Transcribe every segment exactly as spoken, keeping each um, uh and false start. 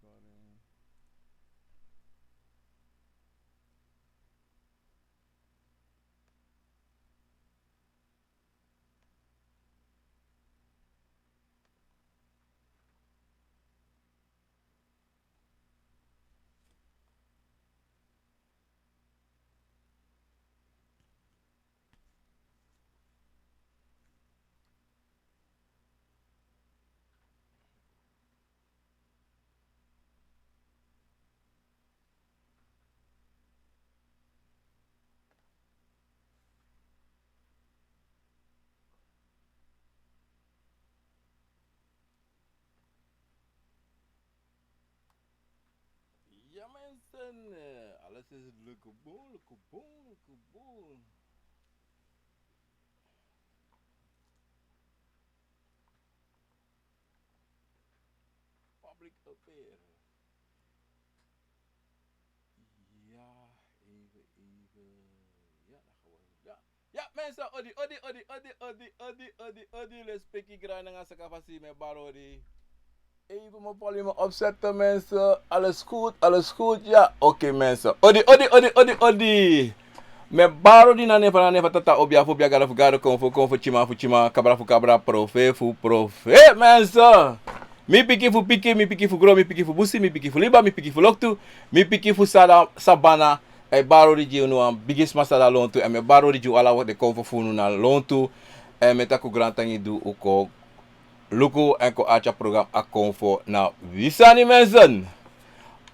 recording. Ya, mensen, eh, alles is lukken bon, lukken bon, lukken bon. Public appear. Ja, even, even. Ja, dan gaan we. Ja. Ja, mensen, odi, odi, odi, odi, odi, odi, odi, odi, lespeki grani nanga sakafasi, mi e bari odi. Even mijn volume opzetten, mensen. Alles goed, alles goed? Ja, oké, mensen. Odi, odi, odi, odi, odi. Mi e bari odi na nen fu, na nen fu Tata, obia fu obia, gado fu gado, konfo fu konfo, tyiman fu tyiman, kabra fu kabra, profeti fu profeti, mensen. Mi pikin fu pikin, mi pikin fu gron, mi pikin fu busi, mi pikin fu liba, mi pikin fu loktu, mi pikin fu sada, sabana. Mi e bari odi gi unu wan bigisma, sada lontu, èn mi e bari odi gi unu ala den konfo fu unu na lontu. Èn mi e taki un grantangi di un kon luku èn kon arki a program Akomfo na Wi Sani, mensen.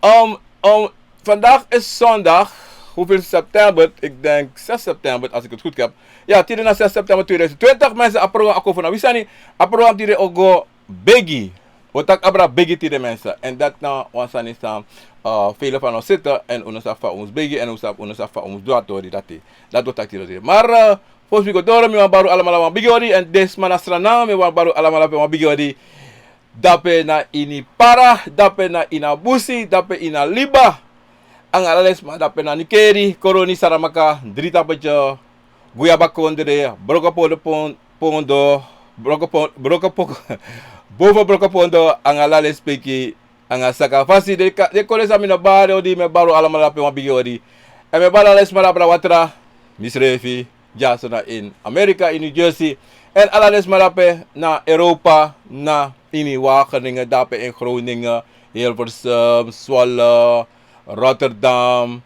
Ehm, ehm, vandaag is zondag, hoeveel september? Ik denk zes september, als ik het goed heb. Ja, tide na zes september tweeduizend twintig, mensen. A program Akomfo na Wi Sani. A program tide o go begi. Un o taki abra begi tide, mensen. Èn dati na wan sani san, eh, vele van ons zitten. Èn un no sabi fa un mus begi. Èn un no sabi, un no sabi fa un mus du a tori dati. Dati un o taki tide. Maar, eh, fosi mi go doro, mi wani bari un alamala wan bigi odi. Èn den sma na Sranan, mi wani bari un alamala pe wan bigi odi. Dape na ini Para, dape na ini a busi, dape ini a liba. Anga ala den sma dape na Nickerie, Coronie, Saramacca, Drie Tappertje, Guyaba Kondre, Brokopondo, Pon-, Pondo, Brokopon-, Brokopoko, Boven Brokopondo, anga ala den speki, anga sakafasi. Den ka-, den kondre san mi no bari odi, mi e bari un alamala pe wan bigi odi. Èn mi e bari ala den sma dape na Watra, misrefi, dyaso na ini Amerika, ini New Jersey. Èn ala den sma dape na Europa, na ini Wageningen, dape in Groningen, Hilversum, Zwolle, Rotterdam,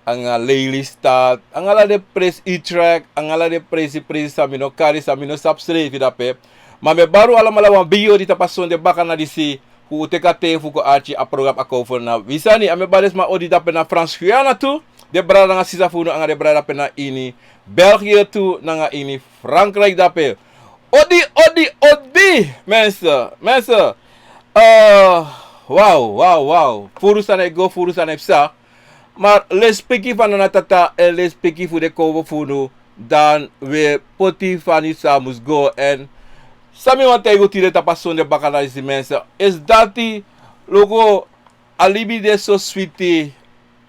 anga Lelystad, anga ala den presi, Utrecht, anga ala den presi, presi san mi no kari, san mi no sabi srefi dape. Ma mi e bari un alamala wan bigi odi tapu a sonde bakana disi, fu un teki a ten fu kon arki a program Akomfo na Wi Sani. Èn mi e bari den sma odi dape na Frans Guyana tu. Den brada nanga sisa fu unu anga den brada dape na ini België tu, nanga ini Frankrijk dape. Odi, odi, odi, mensen, mensen. Eh, wow, wow, wow. Furu sani e go, furu sani e psa. Maar lespeki fu Nana Tata èn lespeki fu den konfo fu unu, dan wi e poti fani san mus go. Èn san mi wani taigi un tide tapu a sonde bakana disi, mensen, is dati, luku, a libi de so switi,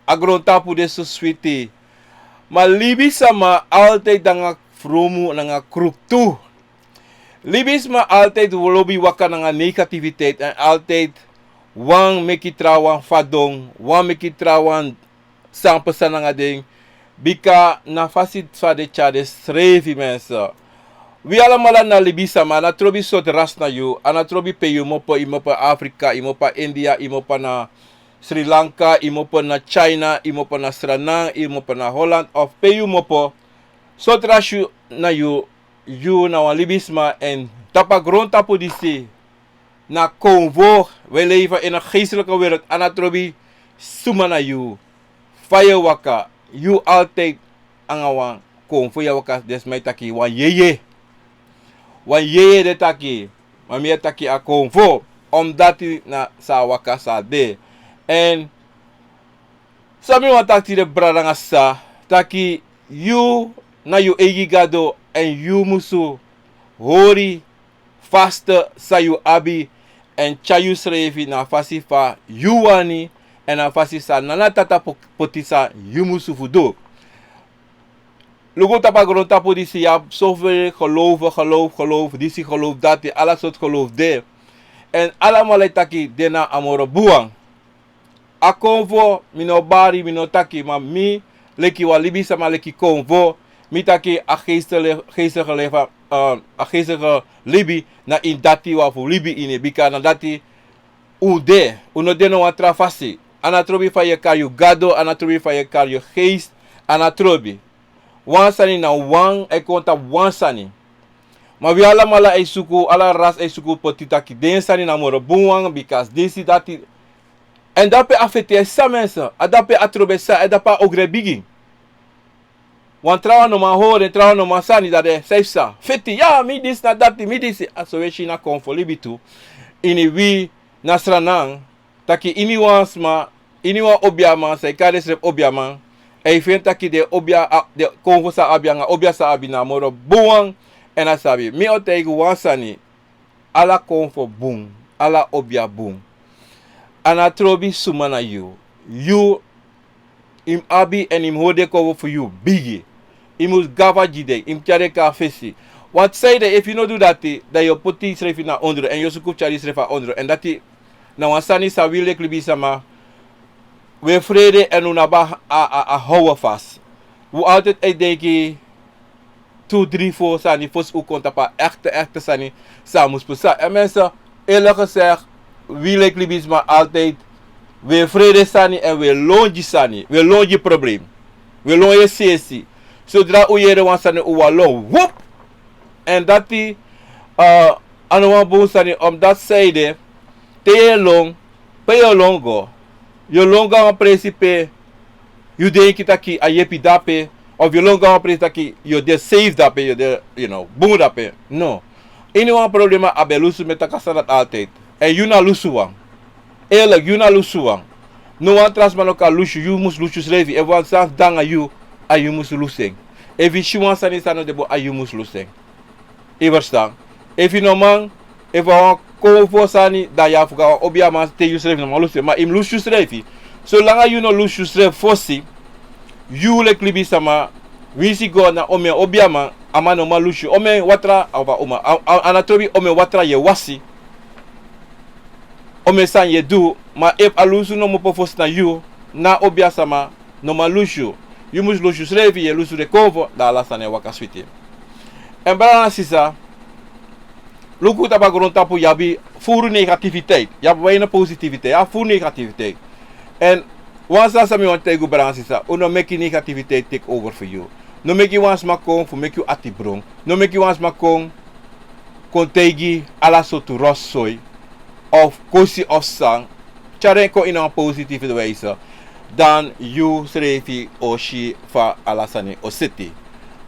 a grontapu de so switi. Ma libisma altijd de nanga frumu, nanga kruktu. Libisma altijd lobi waka nanga negativiteit èn altijd wani meki trawan fadon, wani meki trawan san psa nanga den. Bika na fasi fa den tyari den srefi, mensen. Wi alamala na libisma, a no trobi sortu ras na yu, a no trobi pe yu mus opo, yu mus opo Afrika, yu mus opo India, yu mus opo na Sri Lanka, yu mus opo na China, yu mus opo na Sranan, yu mus opo na Holland, of pe yu mus opo. Sortu ras na yu, yu na wan libisma, èn tapu a grontapu disi, na konfo, wi e leven in a geestelijke wereld, a no trobi suma na yu. Fa yu e waka, yu altijd anga wan konfo yu e waka, den sma e taki wan yeye. Wan yeye den e taki, ma mi e taki a konfo, omdati na san a waka san a de. Èn san mi wani taki tide, brada nanga sisa, taki yu na yu eigi gado, èn yu musu hori faste san yu abi, èn tyari yusrefi na a fasi fa yu wani, èn na a fasi san Nana Tata po-, poti san yu musu fu du. Luku tapu a grontapu disi, yu abi soveel geloof, geloof, geloof disi, geloof dati, ala sortu geloof de. Èn alamala e taki den na a moro bun wan. A konfo, mi no bari, mi no taki, ma mi, leki wan libisama, leki konfo, mi taki a geestele-, geestelijke leven, eh, a geestelijke libi, na ini dati wan fu libi ini, bika na dati un de, un no de no wan tra fasi. A no trobi fa yu e kari yu gado, a no trobi fa yu e kari yu geest, a no trobi. Wan sani na wan, e kon tapu wan sani. Ma wi alamala e suku, ala ras e suku poti taki den sani na moro bun wan, bika disi dati. Èn dape a feti e san, mensen, a dape a trobi e san, èn dape a ogri e bigin. Wan trawan no man hori, trawan no man sani, dan den srefi sa feti, ya, mi disi na dati, mi disi. A so wi e si na konfo libi tu. Ini wi na Sranan, taki iniwan sma, iniwan obiaman, san e kari ensrefi obiaman, èn yu feni taki den obia, a, den konfo san a abi anga obia san a abi na moro bun wan, èn a sabi. Mi o taigi wan sani, ala konfo bun, ala obia bun. A no trobi suma na yu. Yu, yu mus abi èn yu mus hori den konfo fu yu bigi. Yu mus gafa gi den, yu mus tyari den kon na fesi. Want sanede, efu yu no du dati, dan yu o poti yusrefi na ondro, èn yu o suku fu tyari yusrefi na ondro. Èn dati na wan sani san wi leki libisama, wi e frede èn un no abi a, a, a houden vast. Un altijd e denki tu, dri, fo sani fosi un kon tapu a echte, echte sani san mus pasa. Èn mensen, eerlijk gezegd, wi leki libisma altijd, wi e frede sani èn wi e lon gi sani, wi e lon gi probleem. Wi e lon yesi yesi. Zodra un yere wan sani un wani lon, wup! Èn dati, eh, a no wan bun sani, omdat sanede, te yu e lon, pe yu o lon go? Yu o lon go na wan presi pe yu denki taki a yepi de dape, of yu o lon go na wan presi taki yu o de safe dape, yu o de, you know, bun dape. No. Iniwan problema a ben lusu, mi e taki a sani dati altijd. Èn yu na lusuwan. Eerlijk, yu na lusuwan. No wan tra sma no kan lusu yu, yu mus lusu yusrefi. Efu wan sani de nanga yu, a yu mus lusu en. Efu yu si wan sani san no de bun, a yu mus lusu en. Yu e ferstan? Efu yu no man, efu a wan konfo sani, dan yu abi fu go na wan obiaman, te yusrefi no man lusu en. Ma yu mus lusu yusrefi. Solanga yu no lusu yusrefi fosi, yu leki libisama, winsi go na omeni obiaman, a man no man lusu yu. Omeni watra, a, a, a, a no trobi omeni watra yu e wasi, omeni sani yu e du, ma efu a lusu nomo poti fosi na yu, na obiasama no man lusu yu. Yu mus lusu yusrefi, yu e lusu den konfo, dan ala sani e waka switi. Èn brada nanga sisa, luku tapu a grontapu, yu abi furu negativiteit, yu abi weinig positiviteit, yu abi furu negativiteit. Èn wan sani san mi wani taigi un, brada nanga sisa, un no meki negativiteit take over fu yu. No meki wan sma kon fu meki yu ati bron. No meki wan sma kon, kon taigi ala sortu rotzooi of kosi of san. Tyari en kon ini wan positieve wijze. Dan yusrefi o si fa ala sani o seti.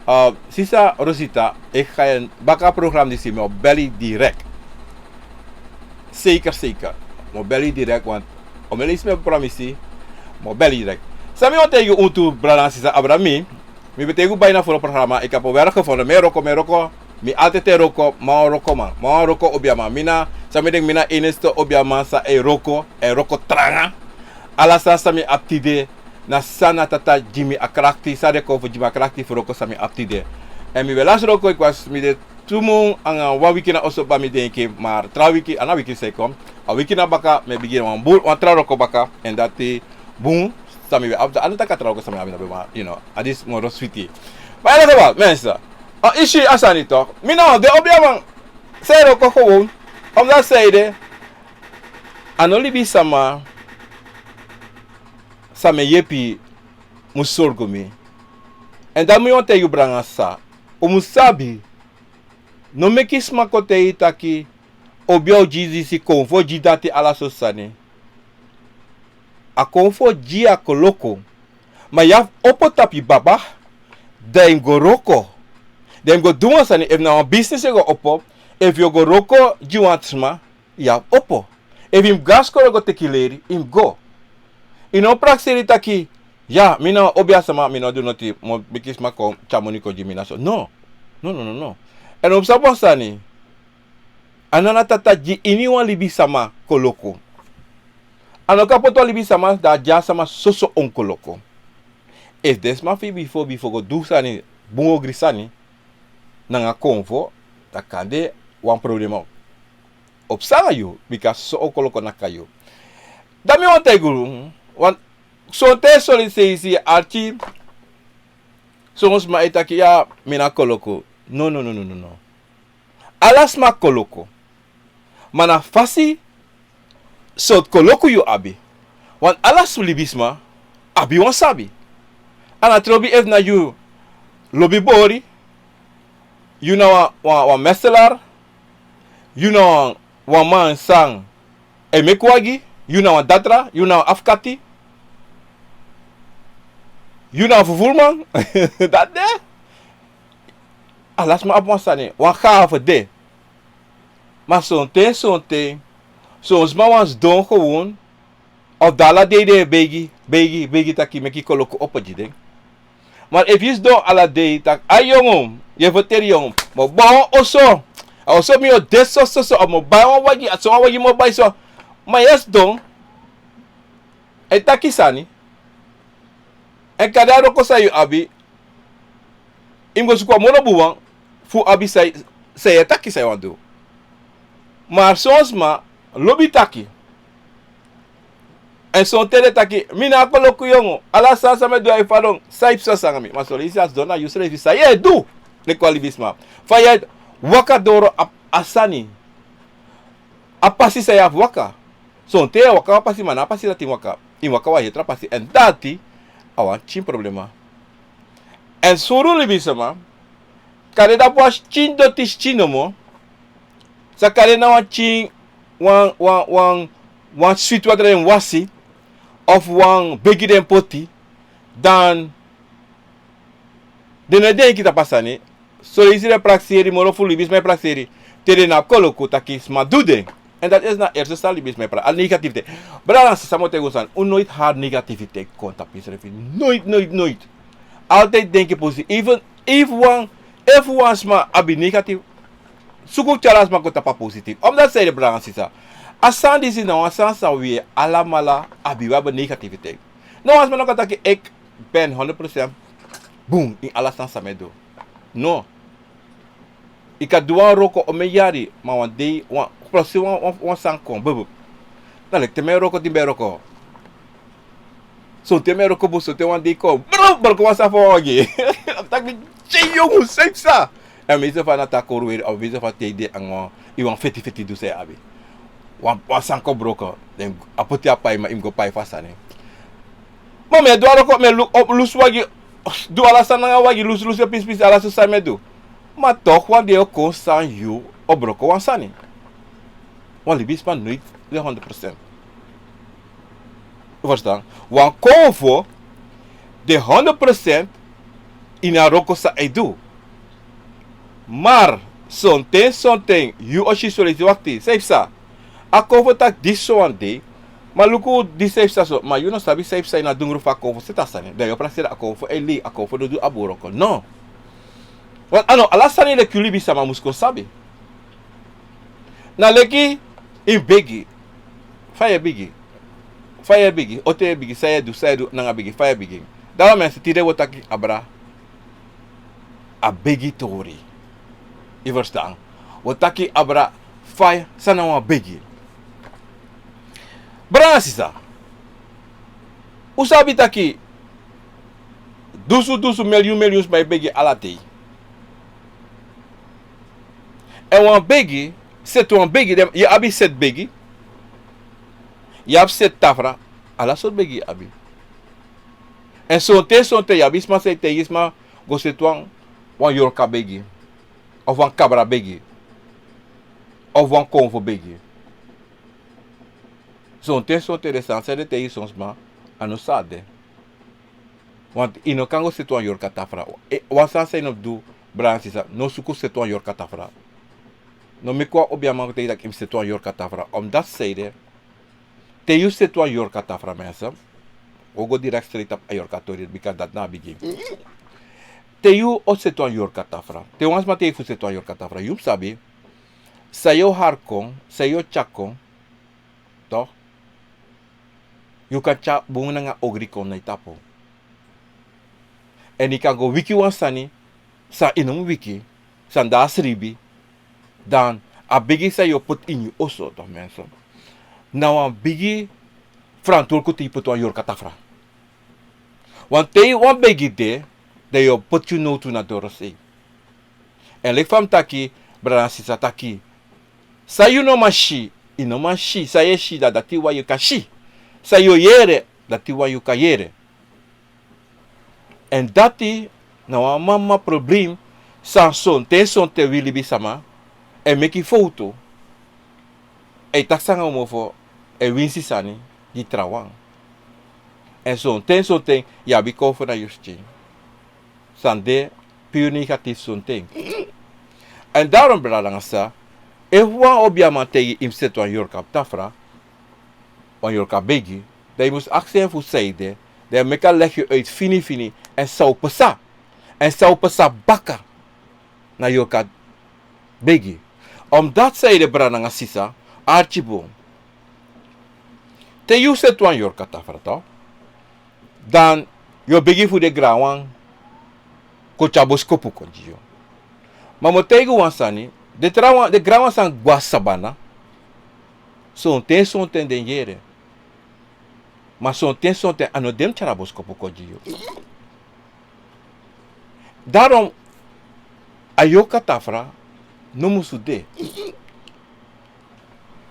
Eh, sisa Rosita, efu yu e baka a program disi, mi o bel yu direct. Zeker, zeker. Mi o bel yu direct, want omeni leisi mi abi pramisi, mi o bel yu direct. San mi wani taigi un tu, brada nanga sisa, abra mi. Mi ben taigi un bijna furu programa, ik heb een werk gevonden. Mi e wroko, mi e wroko. Mi altijd e wroko, ma wan wrokoman, ma wan wroko obiaman. Mi na, san mi denki, mi na enigste obiaman san e wroko, e wroko tranga. Ala sani san mi abi tide, na san a Tata gi mi a krakti, san den konfo gi mi a krakti fu wroko san mi abi tide. Èn mi ben lasi wroko, ik was, mi de tu mun anga wan wiki na oso kba, mi denki, maar tra wiki, a no wiki san e kon, a wiki na baka, mi e bigin wan bun, wan tra wroko baka, èn dati bun san mi ben abi, a no taki a tra wroko san mi abi no bun, ma, you know, a disi moro switi. Ma in elk geval, mensen, a isi a sani toch, mi na wan de obiaman san e wroko gewoon, omdat sanede, a no libisama san mi e yepi mus sorgu mi. Èn dan mi wani taigi yu, brada nanga sisa, un mus sabi, no meki sma kon taigi yu taki, obia o gi disi, konfo gi dati, ala sortu sani. A konfo gi yu a koloku. Ma yu abi fu opo tapu yu baba, dan yu mus go wroko. Dan yu mus go du wan sani, efu na wan business yu e go opo, efu yu o go wroko gi wan sma, yu abi fu opo. Efu yu mus go na skoro go teki leri, yu mus go. Yu no prakseri taki, ya, mi na wan obiasama, mi no du noti, mi o meki sma kon tyari moni kon gi mi, na so. No. No, no, no, no. Èn un mus sabi wan sani. A no na Tata gi iniwan libisama koloku. A no kan poti wan libisama, dan a gi a sama soso on koloku. Efu den sma fu yu bifo, bifo go du sani, bun ogri sani, nanga konfo, dan kande wan problema o psa nanga yu, bika soso on koloku naki yu. Dan mi wani taigi unu, Want sonten son leisi yu si yu arki, son sma e taki ya, mi na koloku. No, no, no, no, no, no. Ala sma koloku. Ma na fasi sortu koloku yu abi. Want ala libisma abi wan sabi. A no trobi efu na yu lobi bori, yu na wan, wan, wan mestelaar, yu na wan, wan man san e meki wagi, yu na wan datra, yu na wan afkati, yu na wan fufuruman. Dati de. Ala sma abi wan sani, wan gave de. Ma sonten, sonten, son sma wani sidon gewoon, of dan ala dei den e begi, begi, begi taki meki koloku opo gi den. Ma efu yu sidon ala dei taki, ai yongu, yu e ferteri yongu, mi o bai wan oso, a oso mi o de so, so, so, of mi o bai wan wagi, a so wan wagi mi o bai so. Ma yu e sidon, e taki sani, èn kande a wroko san yu abi, yu mus go suku wan moro bun wan fu abi san, san yu e taki san yu wani du. Ma son sma lobi taki. Èn sonten den taki, mi na a koloku yongu, ala sani san mi e du a e fadon, san yu psa nanga mi. Ma son leisi a sidon na yu srefi san yu e du. Leki wan libisma. Fa yu e waka doro a, a sani. A pasi san yu abi fu waka. Sonten yu e waka wan pasi, ma na a pasi dati yu mus waka. Yu mus waka wan heri tra pasi. Èn dati a wan pikin problema. Èn suru libisma, kande den abi wan pikin doti pikin nomo, san kande na wan pikin, wan, wan, wan, wan switi watra den wasi, of wan begi den poti, dan den no e denki tapu a sani. Son leisi den prakseri, moro fu libisma e prakseri, te den no abi koloku taki sma du den. Èn dati esi na a erste sani libisma e prakseri, a negativiteit. Brada nanga sisa, mi o taigi un sani, un noiti hari negativiteit kon tapu yusrefi. Noiti, noiti, noiti. Altijd denki positief. Even, efu wan, efu wan sma abi negatief, suku tyari a sma kon tapu a positief. Omdat san ede, brada nanga sisa, a sani disi na wan sani san wi alamala abi, wi abi negativiteit. No wan sma no kan taki, ik ben honderd procent bun ini ala sani san mi e du. No. Yu kan du wan wroko omeni yari, ma wan dei, wan, precies wan, wan, wan sani kon, bubu. Na leki te mi e wroko, di mi ben e wroko. Sonten mi e wroko bun, sonten wan dei kon, bro, broko wan sani fu wan wagi. A taki, tye yongu, san yu psa. Èn mi si fa na takru weri, of mi si fa te yu de nanga wan, yu wan feti feti du san yu abi. Wan, wan sani kon broko, den a poti a pai, ma yu mus go pai fu a sani. Ma mi e du a wroko, mi e lu-, o, lusu wagi, du ala sani nanga wagi, lusu, lusu pisi pisi, ala so sani mi e du. Ma toch wan dei o kon san yu o broko wan sani. Wan libisma noiti de honderd procent. Yu ferstan? Wan konfo de honderd procent ini a wroko san a e du. Maar sonten, sonten yu o si son leisi, wakti, san yu psa. A konfo taki disi so wan dei, ma luku disi san yu psa so, ma yu no sabi san yu psa ini a dungru fu a konfo, seti a sani. Dan yu o prakseri a konfo e lei, a konfo no du a bun wroko. No. Want a no ala sani leki yu libisma mus kon sabi. Na leki yu begi. Fa yu e begi? Fa yu e begi? Ote yu e begi? San yu e du, san yu e du nanga begi? Fa yu e begi? Dan wan mensi tide wi o taki abra a begi tori. Yu ferstan? Wi o taki abra fa, san na wan begi. Brada nanga sisa, un sabi taki dusu dusu, milyun milyun sma e begi ala dei. Èn wan begi, seti wan begi, den, yu abi seti begi, yu abi seti tafra, ala sortu begi yu abi. Èn sonten, sonten yu abi sma san e taigi sma go seti wan, wan yorka begi, of wan kabra begi, of wan konfo begi. Sonten, sonten den sani san den e taigi son sma, a no so a de. Want yu no kan go seti wan yorka tafra. E, wan sani san yu no mus du, brada nanga sisa, no suku seti wan yorka tafra. No meki wan obiaman go taigi yu taki yu mus seti wan yorka tafra. Omdat san ede, te yu seti wan yorka tafra, mensen, wi o go direct straight tapu a yorka tori, bika dati na a bigin. Te yu o seti wan yorka tafra, te wan sma taigi yu fu seti wan yorka tafra, yu mus sabi san yu o hari kon, san yu o tyari kon, toch? Yu kan tyari bun nanga ogri kon na yu tapu. Èn yu kan go wiki wan sani san yu no mus wiki, san de a sribi, dan a bigi san yu o poti ini yu oso, toch mensen, na wan bigi frantworku te yu poti wan yorka tafra. Wan te yu wan begi de, dan yu o poti yu nowtu na dorosei. Èn leki fa mi taki, brada nanga sisa taki, san yu no man si, yu no man si. San yu e si, dan dati wan yu kan si. San yu o yere, dati wan yu kan yere. Èn dati na wan mama problem. San sonten sonten wi libisama e meki fowtu, e taki sani nanga un mofo, e winsi sani gi trawan. Èn sonten sonten yu abi kowfu na yu skin. San de pure negatief sonten. Èn daarom, brada nanga sisa, efu wan obiaman taigi yu mus seti wan yorka tafra, wan yorka begi, dan yu mus aksi en fu san ede, dan yu meki a legi yu uit finifini, èn san o pasa, èn san o pasa baka na yorka begi. Omdati san ede, brada nanga sisa, arki bun. Te yu seti wan yorka tafra, dan yu o begi fu den granwan kon tyari boskopu kon gi yu. Ma mi o taigi un wan sani, den trawan, den granwan san go na sabana, sonten sonten den yere. Ma sonten sonten a no den mus tyari a boskopu kon gi yu. Daarom a yorka tafra no musu de.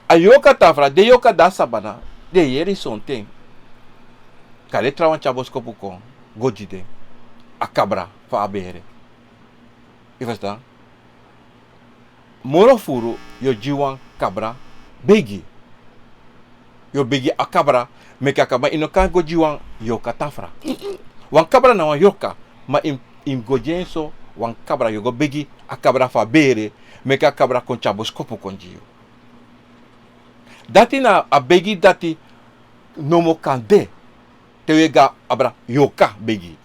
A yorka tafra, den yorka de na sabana, den e yere yu sonten. Kande trawan tyari boskopu kon go gi den, a kabra fu a bere. Yu ferstan? Moro furu yu o gi wan kabra begi. Yu o begi a kabra, meki a kabra, yu no kan go gi wan yorka tafra. Wan kabra na wan yorka, ma yu, yu mus go gi en so, wan kabra, yu o go begi a kabra fu a bere, meki a kabra kon tyari boskopu kon gi yu. Dati na a begi dati nomo kan de. Te wi e go na abra yorka begi.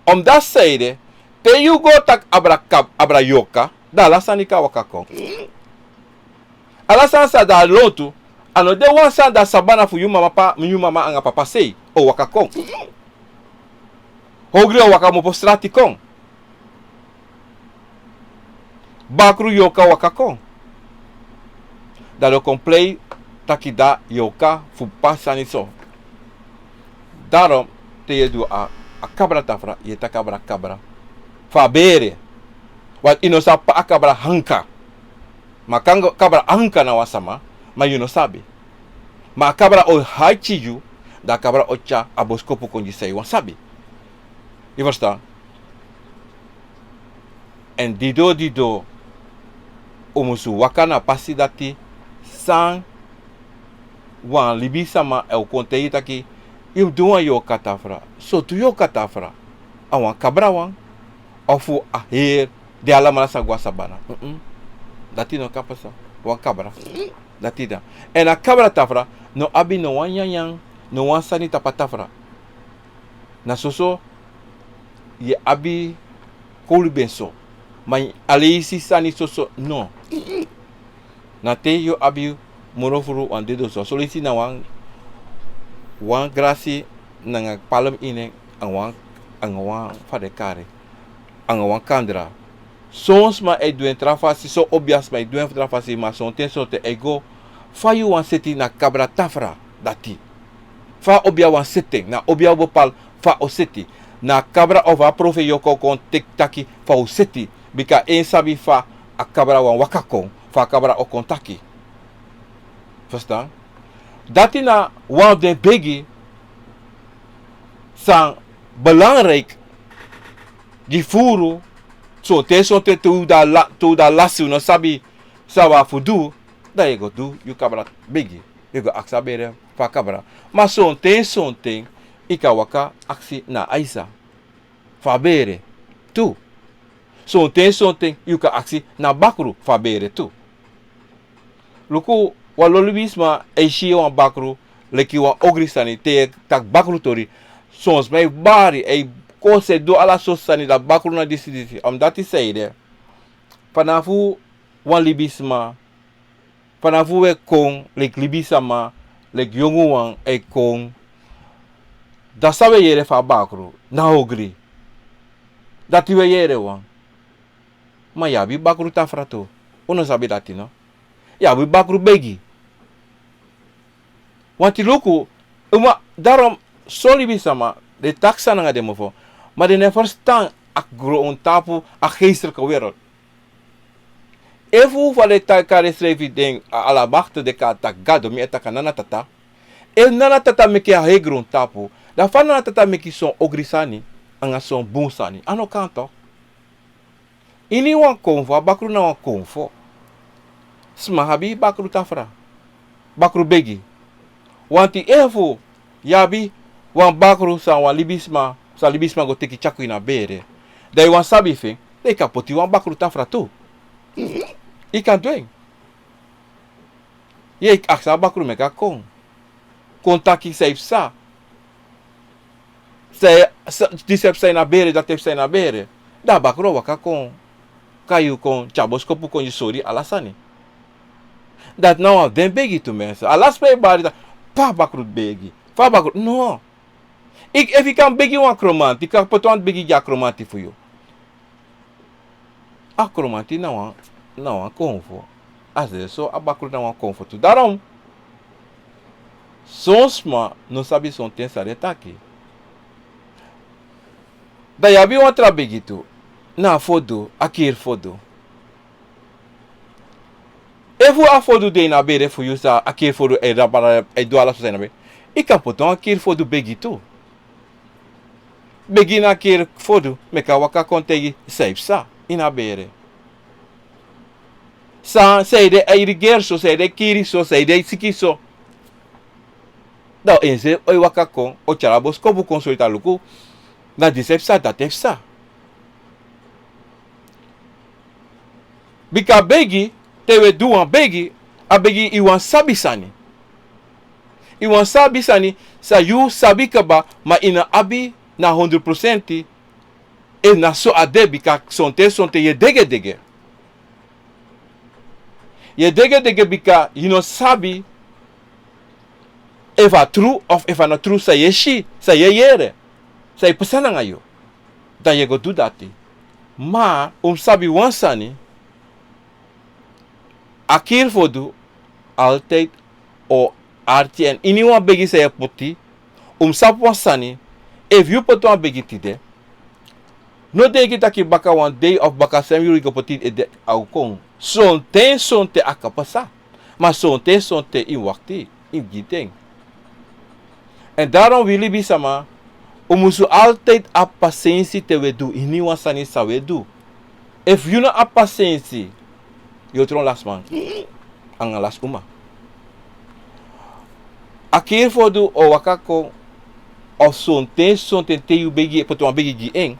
Omdati san ede, te yu go taki abra kab-, abra yorka, dan ala sani kan waka kon. Ala sani san de na lontu, a no de wan sani, dan sabana fu yu mama pa, yu mama anga papa sei o waka kon. Hongri o waka kmopo strati kon. Bakru yorka waka kon. Dan den o kon prei taki dan yorka fu p'pa sani so. Daarom te yu e du a, a kabra tafra, yu e taki abra kabra fu a bere. Want yu no sabi pe a kabra hanka. Ma kan go kabra hanka na wan sama, ma yu no sabi. Ma a kabra o hati yu, dan a kabra o tyari a boskopu kon gi san yu wani sabi. Yu ferstan? Èn didon didon, un musu waka na a pasi dati san wan libisama e kon taigi yu taki, yu mus du wan yorka tafra. Sortu yorka tafra? A wan kabra wan, ofu a heri den alamala sa go na sabana? Mm-mm. Dati no kan pasa. Wan kabra. Dati dan. Èn a kabra tafra no abi no wan nyanyan, no wan sani tapu a tafra. Na soso yu e abi kowluben so. Ma yu aleisi sani soso no. Na te yu abi moro furu wan dedo so. Soleisi na wan, wan grasi nanga palm ini en, anga wan, anga wan fa den e kari, anga wan kandra. Son sma e du en tra fasi, son obia sma e du en tra fasi, ma sonten sonten e go fa yu wani seti na kabra tafra dati. Fa obia wani seti en, na obia o bepali fa a o seti. Na kabra ofu a profeti yorka o kon teki taki fa a o seti. Bika en sabi fa a kabra wani waka kon, fa a kabra o kon taki. Ferstan? Dati na wan fu den begi san belangrijk gi furu. Sonten sonten te un de a la-, te un de a lasi, un no sabi san un abi fu du, dan yu e go du yu kabra begi. Yu e go aksi a bere fu a kabra. Ma sonten sonten yu kan waka aksi na a aisa fu a bere tu. Sonten sonten yu kan aksi na bakru fu a bere tu. Luku, wan lon libisma e si wan bakru leki wan ogri sani. Te yu e taki bakru tori, son sma e bari, e kosi, e du ala sortu sani, dan bakru na disi disi. Omdati san ede, fanafu wan libisma, fanafu wi e kon leki libisama, leki yonguwan e kon, dan san wi e yere fu a bakru na ogri. Dati wi e yere wan. Ma yu abi bakru tafra tu. Un no sabi dati no? Yu abi bakru begi. Wanti luku, Uma, daarom, son libisma, den e taki san nanga den mofo, ma den no e ferstan a grontapu, a geestelijke wereld. Efu fa den e taki, kari densrefi den, a Almachtige, den e taki Gado, mi e taki Nana Tata. Efu Nana Tata meki a hei grontapu, dan fa Nana Tata meki son ogri sani, anga son bun sani. A no kan toch. Ini wan konfo, a bakru na wan konfo. Sma abi bakru tafra. Bakru begi. Want efu yu abi wan bakru san wan libisma, san libisma go teki tyari kon ini a bere, dan yu wani sabi fu en, dan yu kan poti wan bakru tafra tu. Yu kan du en. Yu e aksi a bakru meki a kon. Kon taki san yu psa. San yu, san, disi e psa ini a bere, dati e psa ini a bere. Dan a bakru o waka kon. Kon na yu, kon tyari boskopu kon yu sori ala sani. Dati na wan fu den begi tu, mensen. Ala sma e bari taki, pe a bakru begi. Fa a bakru, no. Efu yu kan begi wan kromanti, yu kan poti wan begi gi a kromanti fu yu. A kromanti na wan, na wan konfo. A srefi so a bakru na wan konfo tu. Daarom, son sma no sabi sonten san den e taki. Dan yu abi wan tra begi tu. Na a fodu, a kiri fodu. Efu a fodu de ini a bere fu yu, san a kiri fodu e du ala so san ini a bere, yu kan poti wan kiri fodu begi tu. Begi na kiri fodu, meki a waka kon taigi san yu psa ini a bere. San, sanede a irigeri so, sanede a kiri so, sanede a siki so. Dan ensrefi o e waka kon, o tyari a boskopu kon sori taki luku, na disi e psa, dati e psa. Bika begi, te wi e du wan begi, a begi, yu wani sabi sani. Yu wani sabi sani san yu sabi kaba, ma yu no abi na hondro prosenti. Efu na so a de, bika sonten, sonten yu e degedege. Yu e degedege bika yu no sabi efu a tru of efu a no tru, san yu e si, san yu e yere, san e pasa nanga yu. Dan yu e go du dati. Ma un mus sabi wan sani, a kiri fodu altijd o arki en ini wan begi san yu e poti. Un mus sabi wan sani, efu yu poti wan begi tide, no denki taki baka wan dei of baka sem yuru yu go poti en ede, a o kon. Sonten, sonten a kan pasa. Ma sonten, sonten yu mus wakti, yu mus gi ten. En daarom wi libisma, un musu altijd abi pasensi te wi e du ini wan sani san wi e du. Efu yu no abi pasensi, yu o tron lasi man anga lasi uma. A kiri fodu o waka kon, of sonten, sonten te yu begi, poti wan begi gi en,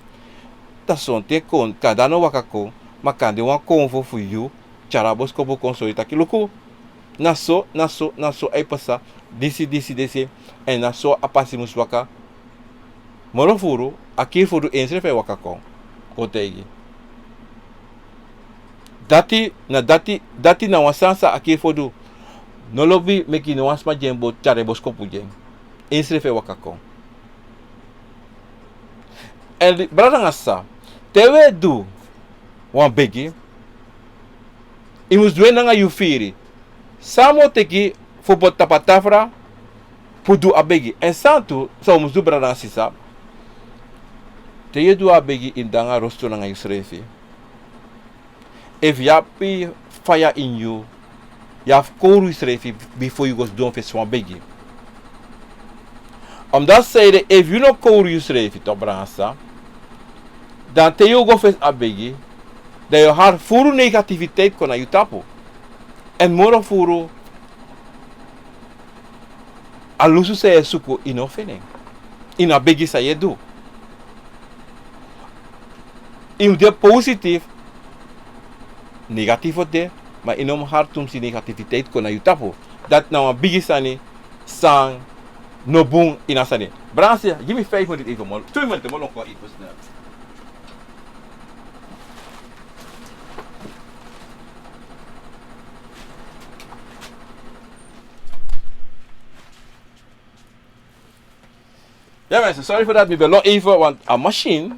dan sonten kon, kande a no waka kon, ma kande wan konfo fu yu tyari a boskopu kon sori taki luku, na so, na so, na so a e pasa, disi, disi, disi, en na so a pasi mus waka. Moro furu, a kiri fodu ensrefi e waka kon, kon taigi. Dati, na dati, dati na wan sani san a kiri fodu no lobi meki no wan sma gi en bo, tyari boskopu gi en. Ensrefi e waka kon. En brada nanga sisa, te wi e du wan begi, yu mus du en nanga yu firi. San mi o teki fu poti tapu a tafra fu du a begi. En san tu san un mus du, brada nanga sisa. Te yu e du a begi, yu mus de nanga rostu nanga yusrefi. Efu yu abi faya ini yu, yu abi fu kowru yusrefi bifo yu go sidon fesi wan begi. Omdat sanede, efu yu no kowru yusrefi, toch, brada nanga sisa, dan te yu go fesi a begi, dan yu o hari furu negativiteit kon na yu tapu. En moro furu, a lusu san yu e suku, yu no o feni en ini a begi san yu e du. Yu mus de positief. Negatief o de, ma yu no mus hari tumsi negativiteit kon na yu tapu. Dati na wan bigi sani san no bun ini a sani. Brada nanga sisa, gi mi vijf minuten even, man. Twee minuten, man, nog wel even snel. Ja, mensen, sorry voor dat. Mi ben nog even, want a machine,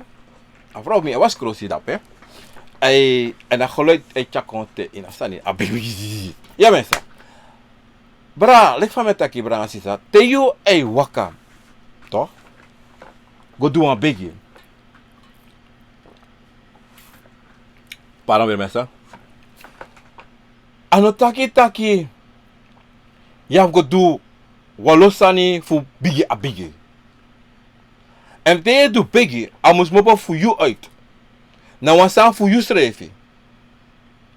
a vrouw mi e wasi krosi dape. Ai, en a geluid e tyari kon te ini a sani, a bigi. Ja, mensen. Bra, leki fa mi e taki, bra nanga sisa, te yu e waka, toch, go du wan begi. Pardon, burgemeester. A no taki taki yu abi go du wan lo sani fu bigi a bigi. Èn te yu e du begi, a mus kmopo fu yu uit. Na wan sani fu yu srefi.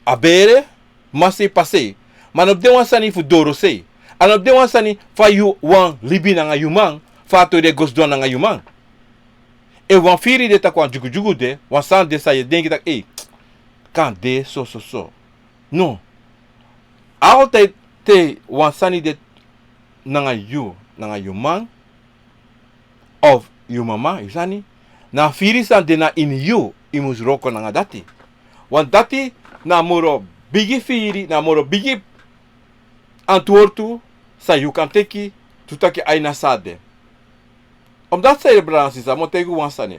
A bere, masei, pasei. Ma a no mus de wan sani fu dorosei. A no mus de wan sani fa yu wani libi nanga yu man, fa a tori e go sidon nanga yu man. Efu wan firi de, tak' wan dyugudyugu de, wan sani de san yu e denki tak' ei, kande so, so, so. No. Altijd te wan sani de nanga yu, nanga yu man, of yu mama, yu sani, na a firi san de na ini yu, yu mus wroko nanga dati. Want dati na moro bigi firi, na moro bigi antwortu san yu kan teki, fu taki a ini a sani de. Omdat, sisa, brada nanga sisa, mi o taigi yu wan sani.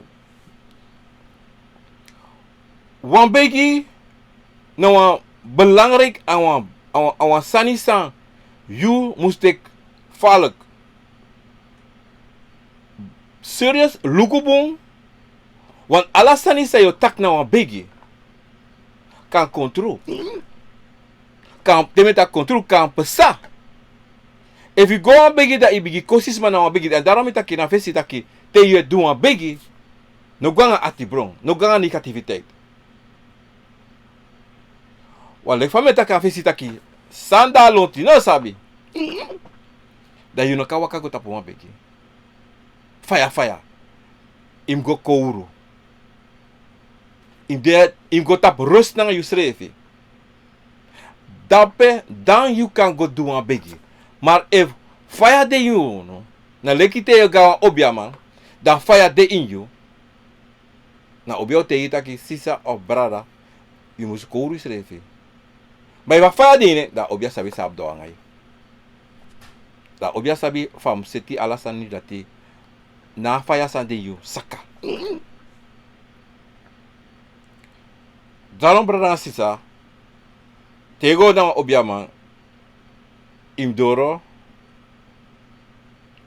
Wan begi na wan belangrijk, a wan, a wan, a wan sani san yu mus teki falek serious, luku bun. Want ala sani san yu o taki na wan begi kan kon tru. Kan, te mi e taki kon tru, kan pasa. Efu yu go wan begi, dan yu bigin kosi sma na wan begi. Èn daarom mi taki na fesi taki, te yu e du wan begi, no go nanga atibron, no go nanga negativiteit. Want leki fa mi e taki na fesi taki, san de na lontu yu no sabi. Dan yu no kan waka go tapu wan begi. Faya faya. Yu mus go kowru. Yu mus de, yu mus go tapu rust nanga yusrefi. Dape dan yu kan go du wan begi. Ma efu faya de ini yu, no, na leki te yu go na wan obiaman, dan faya de ini yu. Na obia o taigi yu taki, sisa of brada, yu mus kowru yusrefi. Ma efu a faya de ini yu, dan obia sabi san a mus du nanga yu. Dan obia sabi fa a mus seti ala sani dati, na a faya san de ini yu saka. Daarom, brada nanga sisa, te yu go na wan obiaman, yu mus doro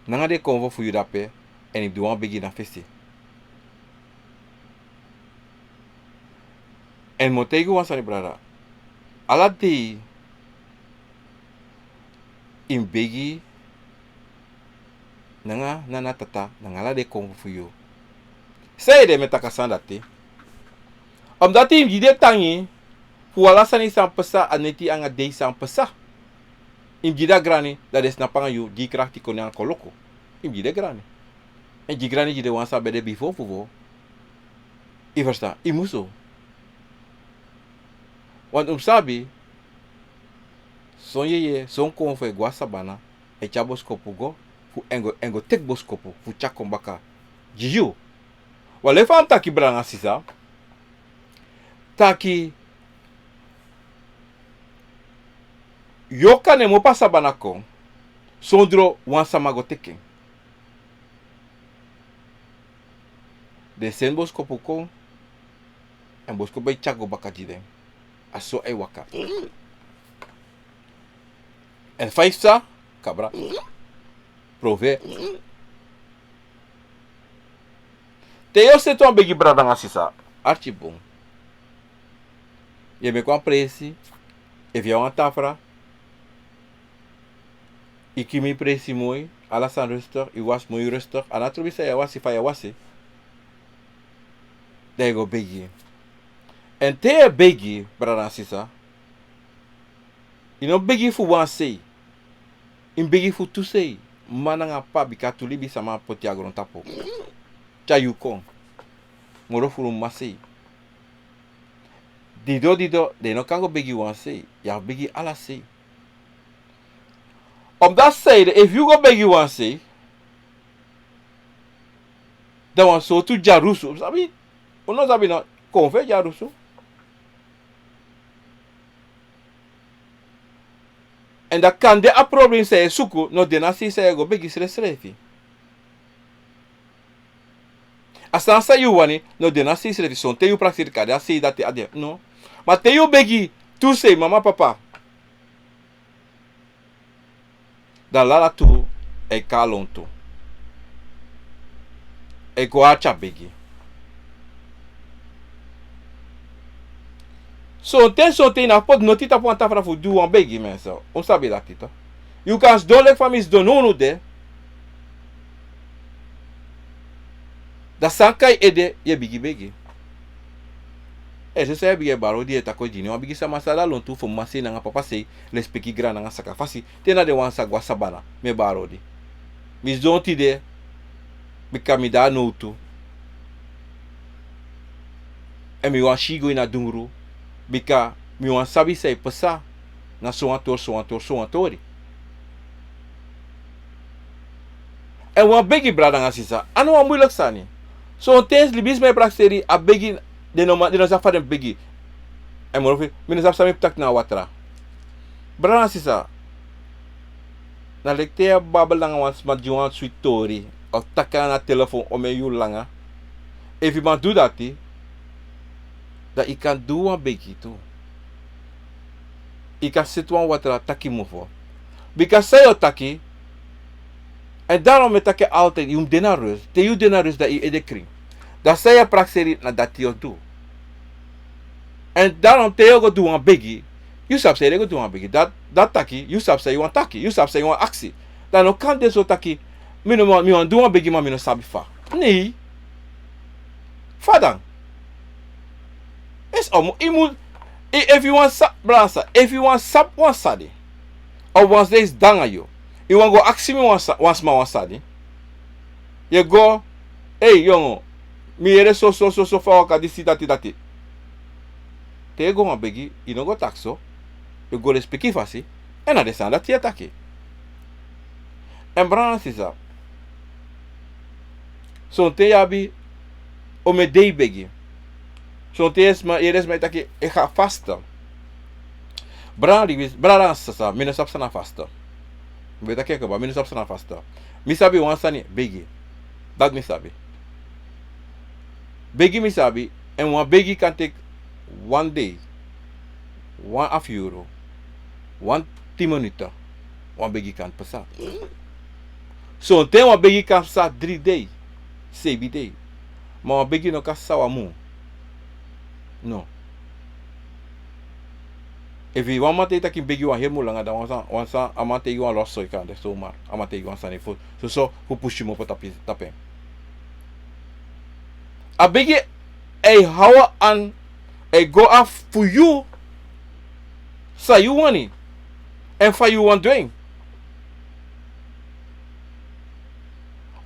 nanga den konfo fu yu dape, èn yu mus du wan begi na fesi. Èn mi o taigi yu wan sani, brada. Ala dei yu mus begi nanga nana, tata, nanga ala den konfo fu yu. Sanede mi e taki a sani dati? Omdat yu mus gi den tangi fu ala sani san pasa a neti anga dei san pasa. Yu mus gi den a grani, dan den snapu anga yu, gi krakti koni anga koloku. Yu mus gi den grani. Èn gi grani, gi den wan san ben de bifo fu fu. Yu ferstan, yu musu. Want un mus sabi, son yeye, son konfo e go na sabana, e tyari boskopu go, fu èn go, èn go teki boskopu fu tyari kon baka gi yu. Wan leki fa mi taki, brada nanga sisa, taki yu o kan de kmopo na sabana kon, sondro wan sama go teki en. Den seni boskopu kon, èn boskopu e tyari go baka gi den. A so a e waka. Èn fa yu sa kabra. Prove. Te yu o seti wan begi, brada nanga sisa, arki bun. Yu e meki wan presi, efu yu abi wan tafra, yu kimi presi moi, ala sani rustig, yu wasi moi rustig, a no trobi san yu e wasi, fa yu e wasi. Dan yu go begi. Èn te yu e begi, brada nanga sisa, yu no begi fu wan sei. Yu mus begi fu tu sei, mama nanga papa, bika tu libisama poti a grontapu. Tyari yu kon. Moro furu mama sei. Dido, dido, dan yu no kan go begi wan sei. Yu abi begi ala sei. Omdat sanede, efu yu go begi wan sei, dan wan sortu dyarusu, sabi? Un no sabi no, konfo e dyarusu. Èn dan kande a problem san yu e suku no de na sei san yu e go begi srefsrefi. A sani san yu wani no de na sei srefi, sonten yu prakseri kande a sei dati a de, no. Ma te yu begi tu sei, mama, papa, Dan lala tu e kon na lontu. E go arki a begi. Sonten, sonten yu no abi poti noti tapu wan tafra fu du wan begi, mensen. Un sabi dati toch. Yu kan sidon leki fa mi sidon nownow de. Dan san kon na yu ede, yu e bigin begi. Yu e si san yu e bigin e bari odi, yu e taki odi, yu no wani bigin sama san de na lontu fu mama sei nanga papa sei, lespeki, grani nanga saka fasi, te na den wan sa go na sabana, mi e bari odi. Mi sidon tide, bika mi de na nowtu. Èn mi wani si yu go ini a dungru, bika mi wani sabi san e pasa, na sowan tori, sowan tori, sowan tori. Èn wan begi, brada nanga sisa, a no wan muilek sani. Sonten libisma e prakseri, a begi, den no man, den no sabi fa den begi. Èn moro fu, mi no sabi san mi e taki na watra. Brada nanga sisa, na leki te yu e babel nanga wan sma, gi wan switi tori, of taki nanga na telefon omeni yuru langa. Efu yu man du dati, dan yu kan du wan begi tu. Yu kan seti wan watra taki mofo. Bika san yu o taki, èn daarom mi e taki altijd, yu mus de na rust. Te yu de na rust, dan yu ede krin. Dan san yu e prakseri, na dati yu o du. Èn daarom te yu o go du wan begi, yu sabi san yu e go du wan begi. Dati, dati taki, yu sabi san yu wani taki, yu sabi san yu wani aksi. Dan no kan de so taki, mi no man, mi wani du wan begi ma mi no sabi fa. Nee. Fa dan? Esi omo, yu mu, i, efu yu wani sa, brada, efu yu wani sabi wan sani, of wan sani de sidon nanga yu, yu wani go aksi mi wan sa, wan sma wan sani. Yu e go, ei yongo, mi yere so, so, so, so fa waka disi, dati, dati. Te yu e go wan begi, yu no go taki so. Yu e go lespeki fasi. Èn na den sani dati yu e taki. Èn brada nanga sisa, sonten yu abi omeni dei begi. Sonten yu e sma, yu e yere sma e taki, e go fasta. Brada nanga sisa, mi no sabi san na fasta. Mi ben taki en kaba, mi no sabi san na fasta. Mi sabi wan sani, begi. Dati mi sabi. Begi mi sabi, èn wan begi kan teki wan dei, wan afu yuru, wan tin minutu, wan begi kan pasa. Sonten wan begi kan pasa dri dei, seibi dei. Ma wan begi no kan pasa wan mun. No. Efu wan man taigi yu taki begi wan heri mun langa, dan wan sani, wan sani, a man taigi yu wan losi soi kande somar. A man taigi yu wan sani fu, soso, fu pusu yu mopo tapu, tapu en. A begi e haw, èn e go afu fu yu, san yu wani, èn fa yu wani du en.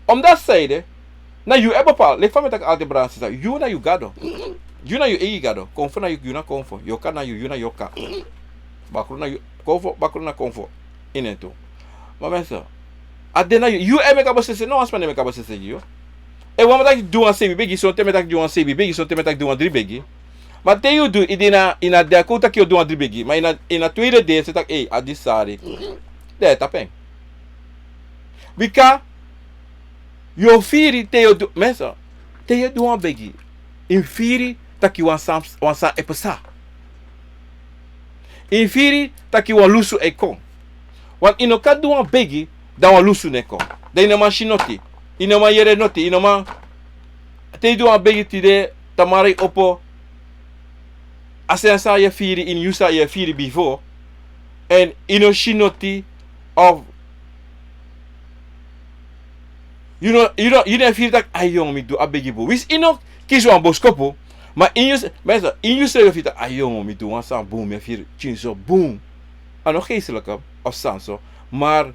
Omdati san ede, na yu e bepaal, leki fa mi e taki altijd, brada nanga sisa, yu na yu gado. Yu na yu eigi gado. Konfo na yu, yu na konfo. Yu oka na yu, yu na yu oka. Bakru na yu, konfo, bakru na konfo. Ini en tu. Ma mensen, a de na yu, yu e meki a besisi, no wan sma no e meki a besisi gi yu. Efu wan man taki du wan seibi begi, sonten mi e taki du wan seibi begi, sonten mi e taki du wan dri begi. Ma te yu du, i de na, i no de a kon taki yu o du wan dri begi. Ma ini a, ini a tweede dei, yu e taki, ei, a disi sari. Dan yu e tapu en. Bika yu o firi te yu o du, mensen, te yu o du wan begi, yu mus firi taki wan sani, wan sani e pasa. Yu mus firi taki wan lusu e kon. Want yu no kan du wan begi, dan wan lusu no e kon. Dan yu no man si noti, yu no man yere noti, yu no man, te yu du wan begi tide, tamara yu opo, a sani san yu e firi ini yu, san yu e firi bifo, èn yu no si noti, of yu no, yu no, yu no e firi taki, ai yongo, mi du a begi bun. Winsi yu no kisi wan boskopu, ma ini yu, mensen, ini yusrefi yu e firi taki, ai yongo, mi du wan sani bun, mi e firi pikinso bun. A no geestelijk of sani so, maar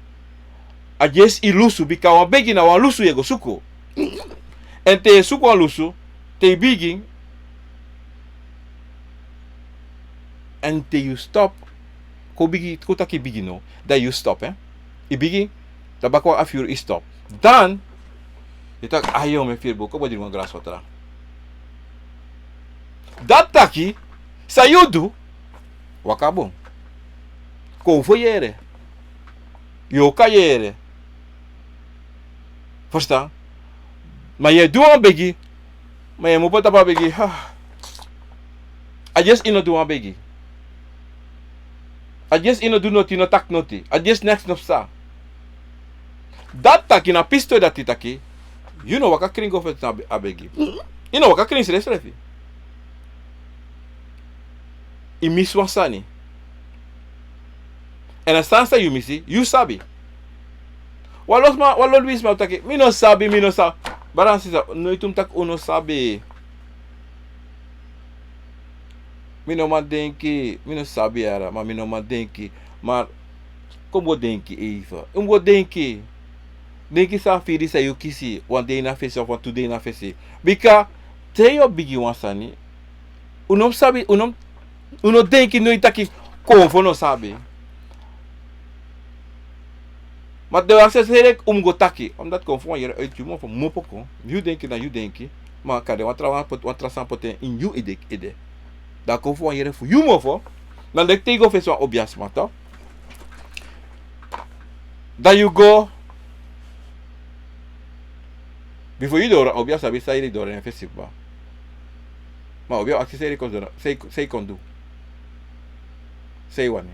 a disi yu lusu, bika wan begi na wan lusu yu e go suku. Èn te yu e suku wan lusu, te yu bigin, èn te yu stop, kon bigin, kon taki yu bigin now, dan yu stop, hè. Yu bigin, dan baka wan afu yuru yu stop. Dan yu taki, ai yongo, mi e firi bun, kon bo dringi wan graswatra. Dati taki, san yu du, waka bun. Konfo yere. Yu oka yere. Verstaan? Ma yu e du wan begi, ma yu e mopo tapu a begi, ha. A disi yu no du wan begi. A disi yu no du noti, yu no taki noti. A disi neks no psa. Dati taki na pisitori dati taki, yu no waka krin go feti na a begi. Yu no waka krin srefsrefi. Yu misi wan sani. Èn a sani san yu misi, yu sabi. Wan lo sma, wan lo libisma taki, mi no sabi, mi no sabi. Brada nanga sisa, noiti un mus taki un no sabi. Mi no man denki, mi no sabi yara, ma mi no man denki. Ma kon un go denki even. Un go denki. Denki san a firi san yu kisi, wan dei na fesi of wan tu dei na fesi. Bika te yu o bigin wan sani, un no sabi, un no, un no denki noiti taki konfo no sabi. Ma den wan srefsrefi un mus go taki. Omdat konfo wan yere uit yu mofo, mofo kon. Yu denki na yu denki. Ma kande wan tra wan poti, wan tra sani poti en ini yu ede, ede. Dan konfo wan yere fu yu mofo. Dan leki te yu go fesi wan obiasma, toch. Dan yu go, bifo yu doro, a obia sabi san yu doro na en fesi kba. Ma a obia aksi san yu kon doro, san yu, san yu kon du. San yu wani.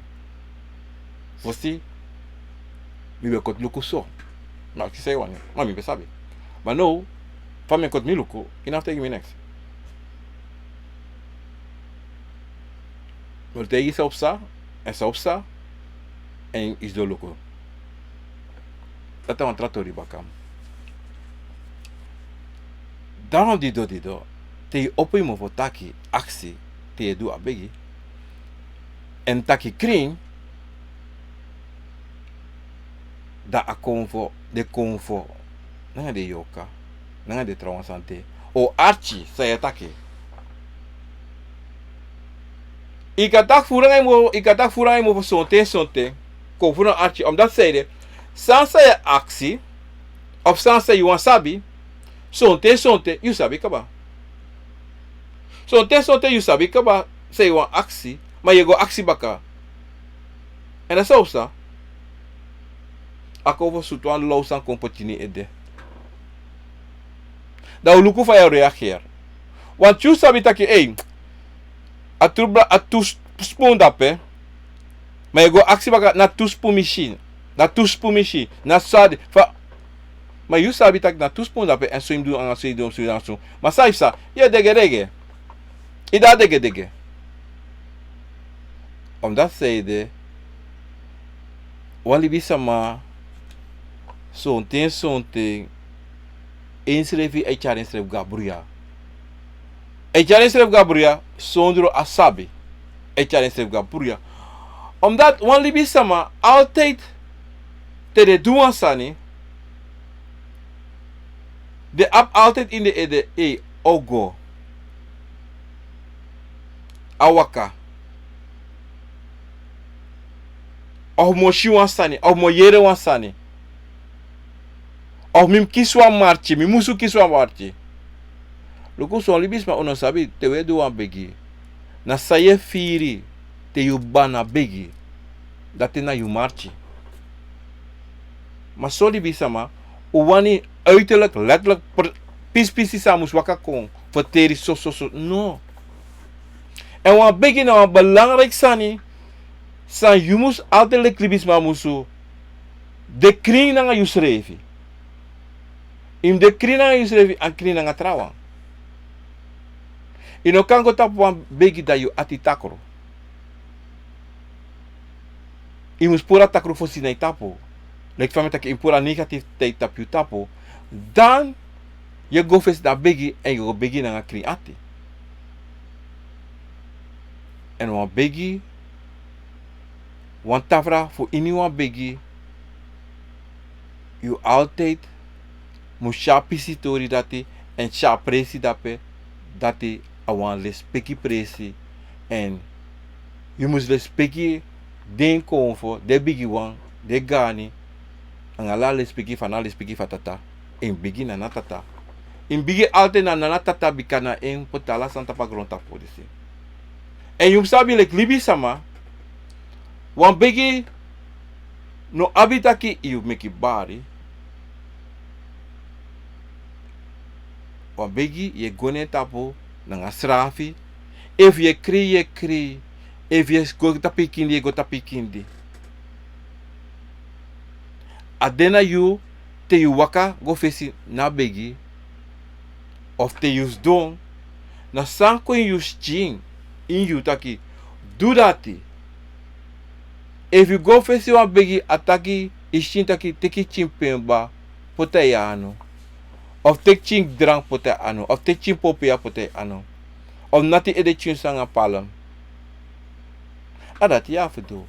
Fosi, mi ben koti luku so. Ma aksi san yu wani. Ma mi ben sabi. Ma now, fa mi koti mi luku, yu no abi taigi mi neks. Mi o taigi yu san o psa, èn san o psa, èn yu sidon luku. Dati na wan tra tori baka. Dan dido dido, te yu opo yu mofo taki, aksi, te yu e du a begi, èn taki krin, dan a konfo, den konfo, nanga den yorka, nanga den trawan sani de, o arki san yu e taki. Yu kan taki furu nanga yu mofo, yu kan taki furu nanga yu mofo sonten, sonten, konfo no arki, omdat san ede, san san yu e aksi, of san san yu wani sabi, sonten, sonten, yu sabi kaba. Sonten, sonten, yu sabi kaba san yu wani aksi, ma yu e go aksi baka. Èn a san o psa, a konfo sutu wan law sani kon poti ini yu ede. Dan un luku fa yu e reageri. Want yu sabi taki, ei, a tu bra-, a tu sp-, spun dape. Ma yu e go aksi baka, na tu spun mi si. Na tu spun mi si. Na so a de. Fa, ma yu sabi taki na tu spun dape, èn so yu mus du nanga so yu du, so yu du nanga so. Ma san yu psa, yu e degedege. Yu de a degedege. Omdat san ede, wan libisma, sonten, sonten, ensrefi e tyari ensrefi go na bruya. E tyari ensrefi go na bruya, sondro a sabi. E tyari ensrefi go na bruya. Omdat wan libisma, altijd, te den du wan sani, den abi altijd ini den ede, ei, o go. A waka. Of mi o si wan sani, of mi o yere wan sani. Of mi mus kisi wan marki, mi musu kisi wan marki. Luku son libisma un no sabi te un e du wan begi. Na san yu e firi te yu kba na begi. Dati na yu marki. Ma son libisma, un wani uiterlijk, letterlijk, pr-, pisi pisi san a mus waka kon, ferteri so, so, so. No. Èn wan begi na wan belangrijk sani, san yu mus altijd leki libisma musu de krin nanga yusrefi. Yu mus de krin nanga yusrefi, èn krin nanga trawan. Yu no kan go tapu wan begi dan yu ati takru. Yu mus puru a takru fosi na yu tapu. Leki fa mi taki, yu mus puru a negativiteit tapu yu tapu. Dan yu e go fesi na begi èn yu go begi nanga krin ati. Èn wan begi, wan tafra fu ini wan begi, yu altijd mus si a pisi tori dati, èn si a presi dape, dati a wan lespeki presi, èn yu mus lespeki den konfo, den bigiwan, den gani, anga ala lespeki fu a na lespeki fu a tata. Yu mus bigin na a tata. Yu mus bigin altijd na a tata bika na en poti ala sani tapu a grontapu disi. Èn yu mus sabi leki libisma, wan begi no abi taki yu meki bari. Wan begi yu e go na en tapu nanga srafi. Efu yu e krei, yu e krei. Efu yu e go tapu yu kindi, yu e go tapu yu kindi. A de na yu te yu waka go fesi na begi, of te yu sidon, na san kon ini yu skin, ini yu taki, du dati. Efu yu go fesi wan begi, a taki, yu skin taki, teki tyin pen kba, poti a ini yu anu. Of teki tyin drank poti a ini yu anu. Of teki tyin popia poti a ini yu anu. Of nati ede tyin sanga palm. A dati yu abi fu du.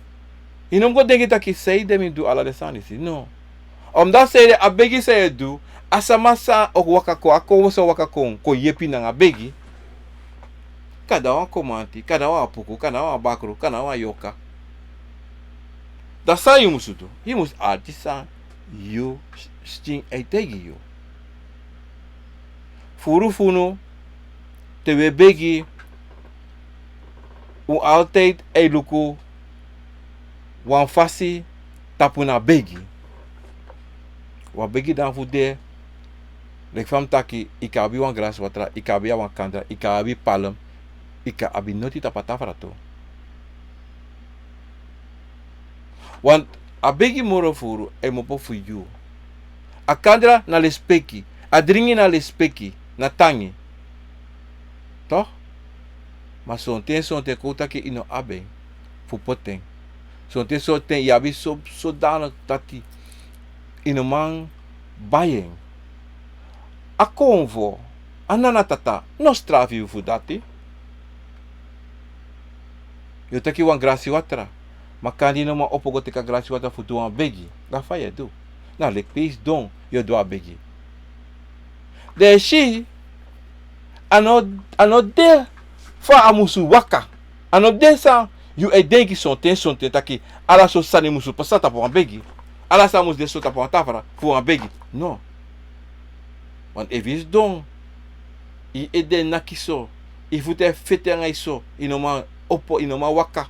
Yu no mus go denki taki, sanede mi du ala den sani disi? No. Omdat sanede a begi san yu e du, a sama san o waka kon, a kon san o waka kon, kon yepi nanga begi. Kande a wan komanti, kande a wan apuku, kande a wan bakru, kande a wan yorka. Dan san yu musu du? Yu musu arki san yu skin e taigi yu. Furu fu unu, te wi e begi, un altijd e luku wan fasi tapu na begi. Wan begi dan fu de, leki fa mi taki, yu kan abi wan graswatra, yu kan abi wan kandra, yu kan abi palm, yu kan abi noti tapu a tafra tu. Want a begi moro furu e kmopo fu yu. A kandra na lespeki, a dringi na lespeki, na tangi. Toch? Ma sonten, sonten kon un taki yu no abi en fu poti en. Sonten, sonten yu abi so, sodanig dati yu no man bai en. A konfo, a nana tata no strafu yu fu dati. Yu o teki wan grasiwatra, ma kande yu no man opo go teki a grasiwatra fu du wan begi. Dan fa yu e du? Na leki pe yu sidon yu o du a begi. Dan yu e si, a no, a no de fa a musu waka. A no de san yu e denki sonten, sonten taki ala so sani musu pasa tapu wan begi. Ala sani musu de so tapu wan tafra fu wan begi. No. Want efu yu sidon, yu ede e naki so, yu futu e feti nanga yu so, yu no man opo, yu no man waka.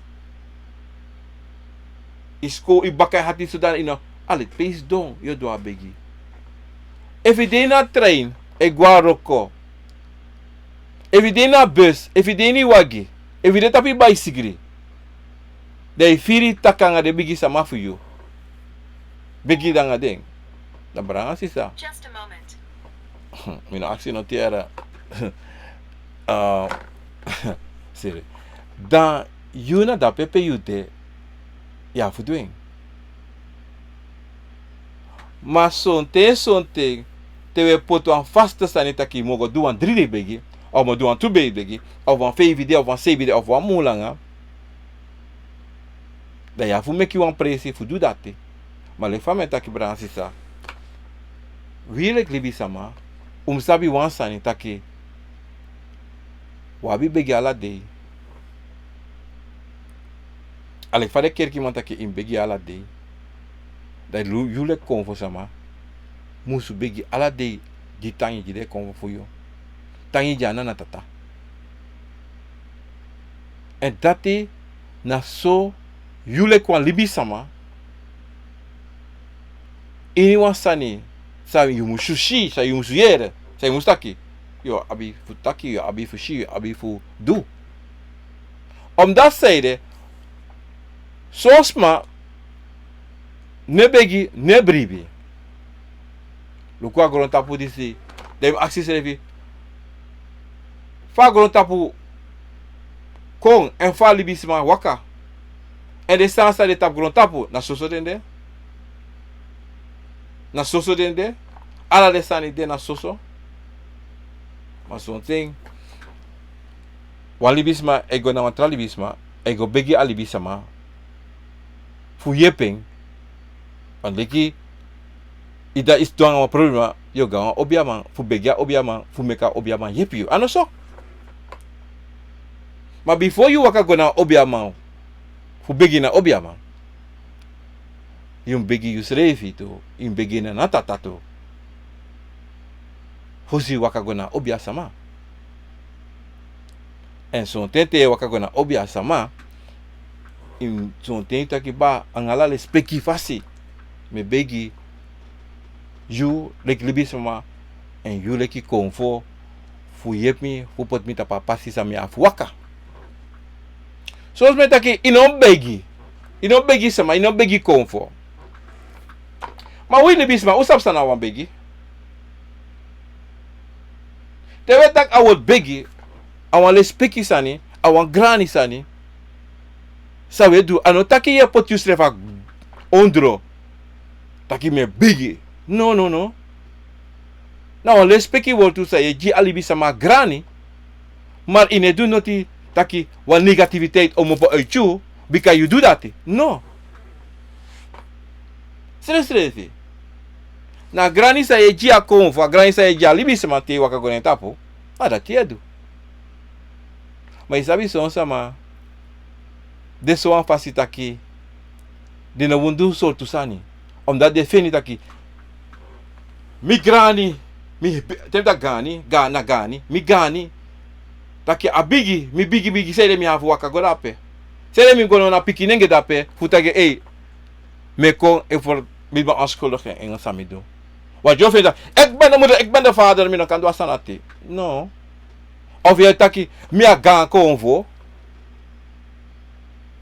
Yu skow, yu baka e hati sodanig, yu no, ala pe yu sidon yu o du a begi. Efu yu de ini a trein e go na wroko, efu yu de ini a bus, efu yu de ini wagi, efu yu de tapu yu baisigri, dan yu firi taki nanga den bigi sama fu yu. Begi nanga den. Dan brada nanga sisa. Just a moment. Mi no aksi no tiara. Ah, siri. Dan yu na dape pe yu de, yu abi fu du en. Ma sonten, sonten, te wi e poti wan faste sani taki mi o go du wan dri dei begi, of mi o du wan tu dei begi, of wan feifi dei, of wan seibin dei, of wan mun langa. Dan yu abi fu meki wan presi fu du dati. Ma leki fa mi e taki, brada nanga sisa, wi leki libisama, un mus sabi wan sani taki, un abi begi ala dei. A leki fa den kerkiman taki yu mus begi ala dei. Dan yu, yu leki konfo sama musu begi ala dei, gi tangi gi den konfo fu yu. Tangi gi a nana tata. Èn dati na so yu leki wan libisama, ini wan sani san yu musu si, san yu musu yere, san yu musu taki, yu o abi fu taki, yu o abi fu si, yu o abi fu du. Omdat sanede, son sma no e begi, no e bribi. Luku a grontapu disi, dan yu mus aksi yusrefi, fa a grontapu kon èn fa a libisma waka. Èn den sani san de tapu grontapu, na soso den de. Na soso den de. Ala den sani de na soso. Ma sonten wan libisma e go na wan tra libisma, e go begi a libisama fu yepi en. Wan leki, yu de, yu sidon nanga wan problema, yu o go na wan obiaman fu begi a obiaman fu meki a obiaman yepi yu. A no so? Ma bifo yu waka go na wan obiaman fu begi na obiaman, yu mus begi yusrefi tu, yu mus begi na a tata tu, fosi yu waka go na obiasama. Èn sonten te yu e waka go na obiasama, yu, sonten yu taki: Baa, nanga ala lespeki fasi, mi e begi yu leki libisma èn yu leki konfo fu yepi mi, fu poti mi tapu a pasi san mi abi fu waka. Sonso mi e taki, yu no mus begi. Yu no mus begi sama, yu no mus begi konfo. Ma wi libisma, un sabi san na wan begi. Te wi e taki a wortu begi, a wan lespeki sani, a wan grani sani. San wi e du, a no taki yu e poti yusrefi a ondro. Taki mi e begi. No, no, no. Na wan lespeki wortu san yu e gi a libisma grani. Ma yu no e du noti taki wan negativiteit o mopo uiti yu, bika yu du dati. No. Srefsrefi. Na grani san yu e gi a konfo, a grani san yu e gi a libisma te yu waka go na en tapu. A dati yu e du. Ma yu sabi son sama de so wan fasi taki den no wani du sortu sani. Omdat den feni taki mi grani, mi, te mi taki grani, ga-, na grani, mi grani. Taki a bigi, mi bigi bigi, sanede mi abi fu waka go dape? Sanede mi go na pikinenge dape, fu taki ei, mi e kon efu mi ben onschuldig en san mi du. Want yu o feni taki, ik ben de moeder, ik ben de vader, mi no kan du a sani dati. No. Of yu e taki, mi a gaan konfo.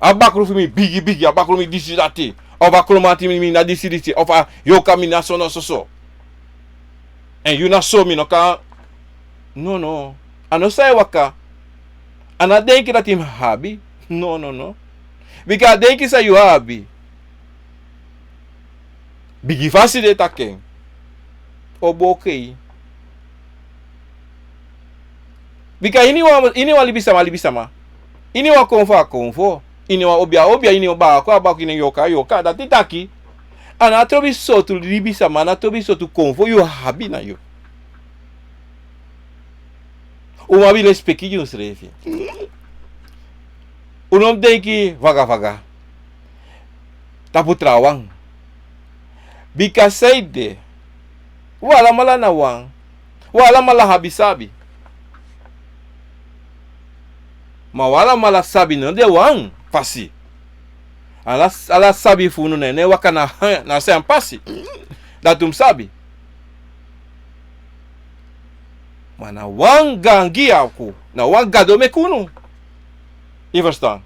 A bakru fu mi bigi bigi, a bakru mi disi dati. Of a klomanti mi, mi na disi disi. Of a yorka mi na so na soso. Èn yu na so mi no kan. No, no. A no san e waka. A no denki dati mi abi. No, no, no. Bika a denki san yu abi. Bigi fasi den e taki en. O boki. Bika iniwan, iniwan libisama, libisama. Iniwan konfo, a konfo. Iniwan obia, obia, iniwan bako, a bako, iniwan yorka, yorka. Dati taki. A no trobi sortu libisama, a no trobi sortu konfo yu abi na yu. Un mu abi lespeki gi unsrefi. Un no mu denki vaga vaga tapu trawan. Bika sanede, un alamala na wan. Un alamala abi sabi. Ma un alamala sabi no de wan fasi. Ala, ala sabi fu unu no e waka na, na a srefi pasi. Dati un mu sabi. Ma na wan gaan gi yu a kon, na wan Gado meki unu. Yu e ferstan?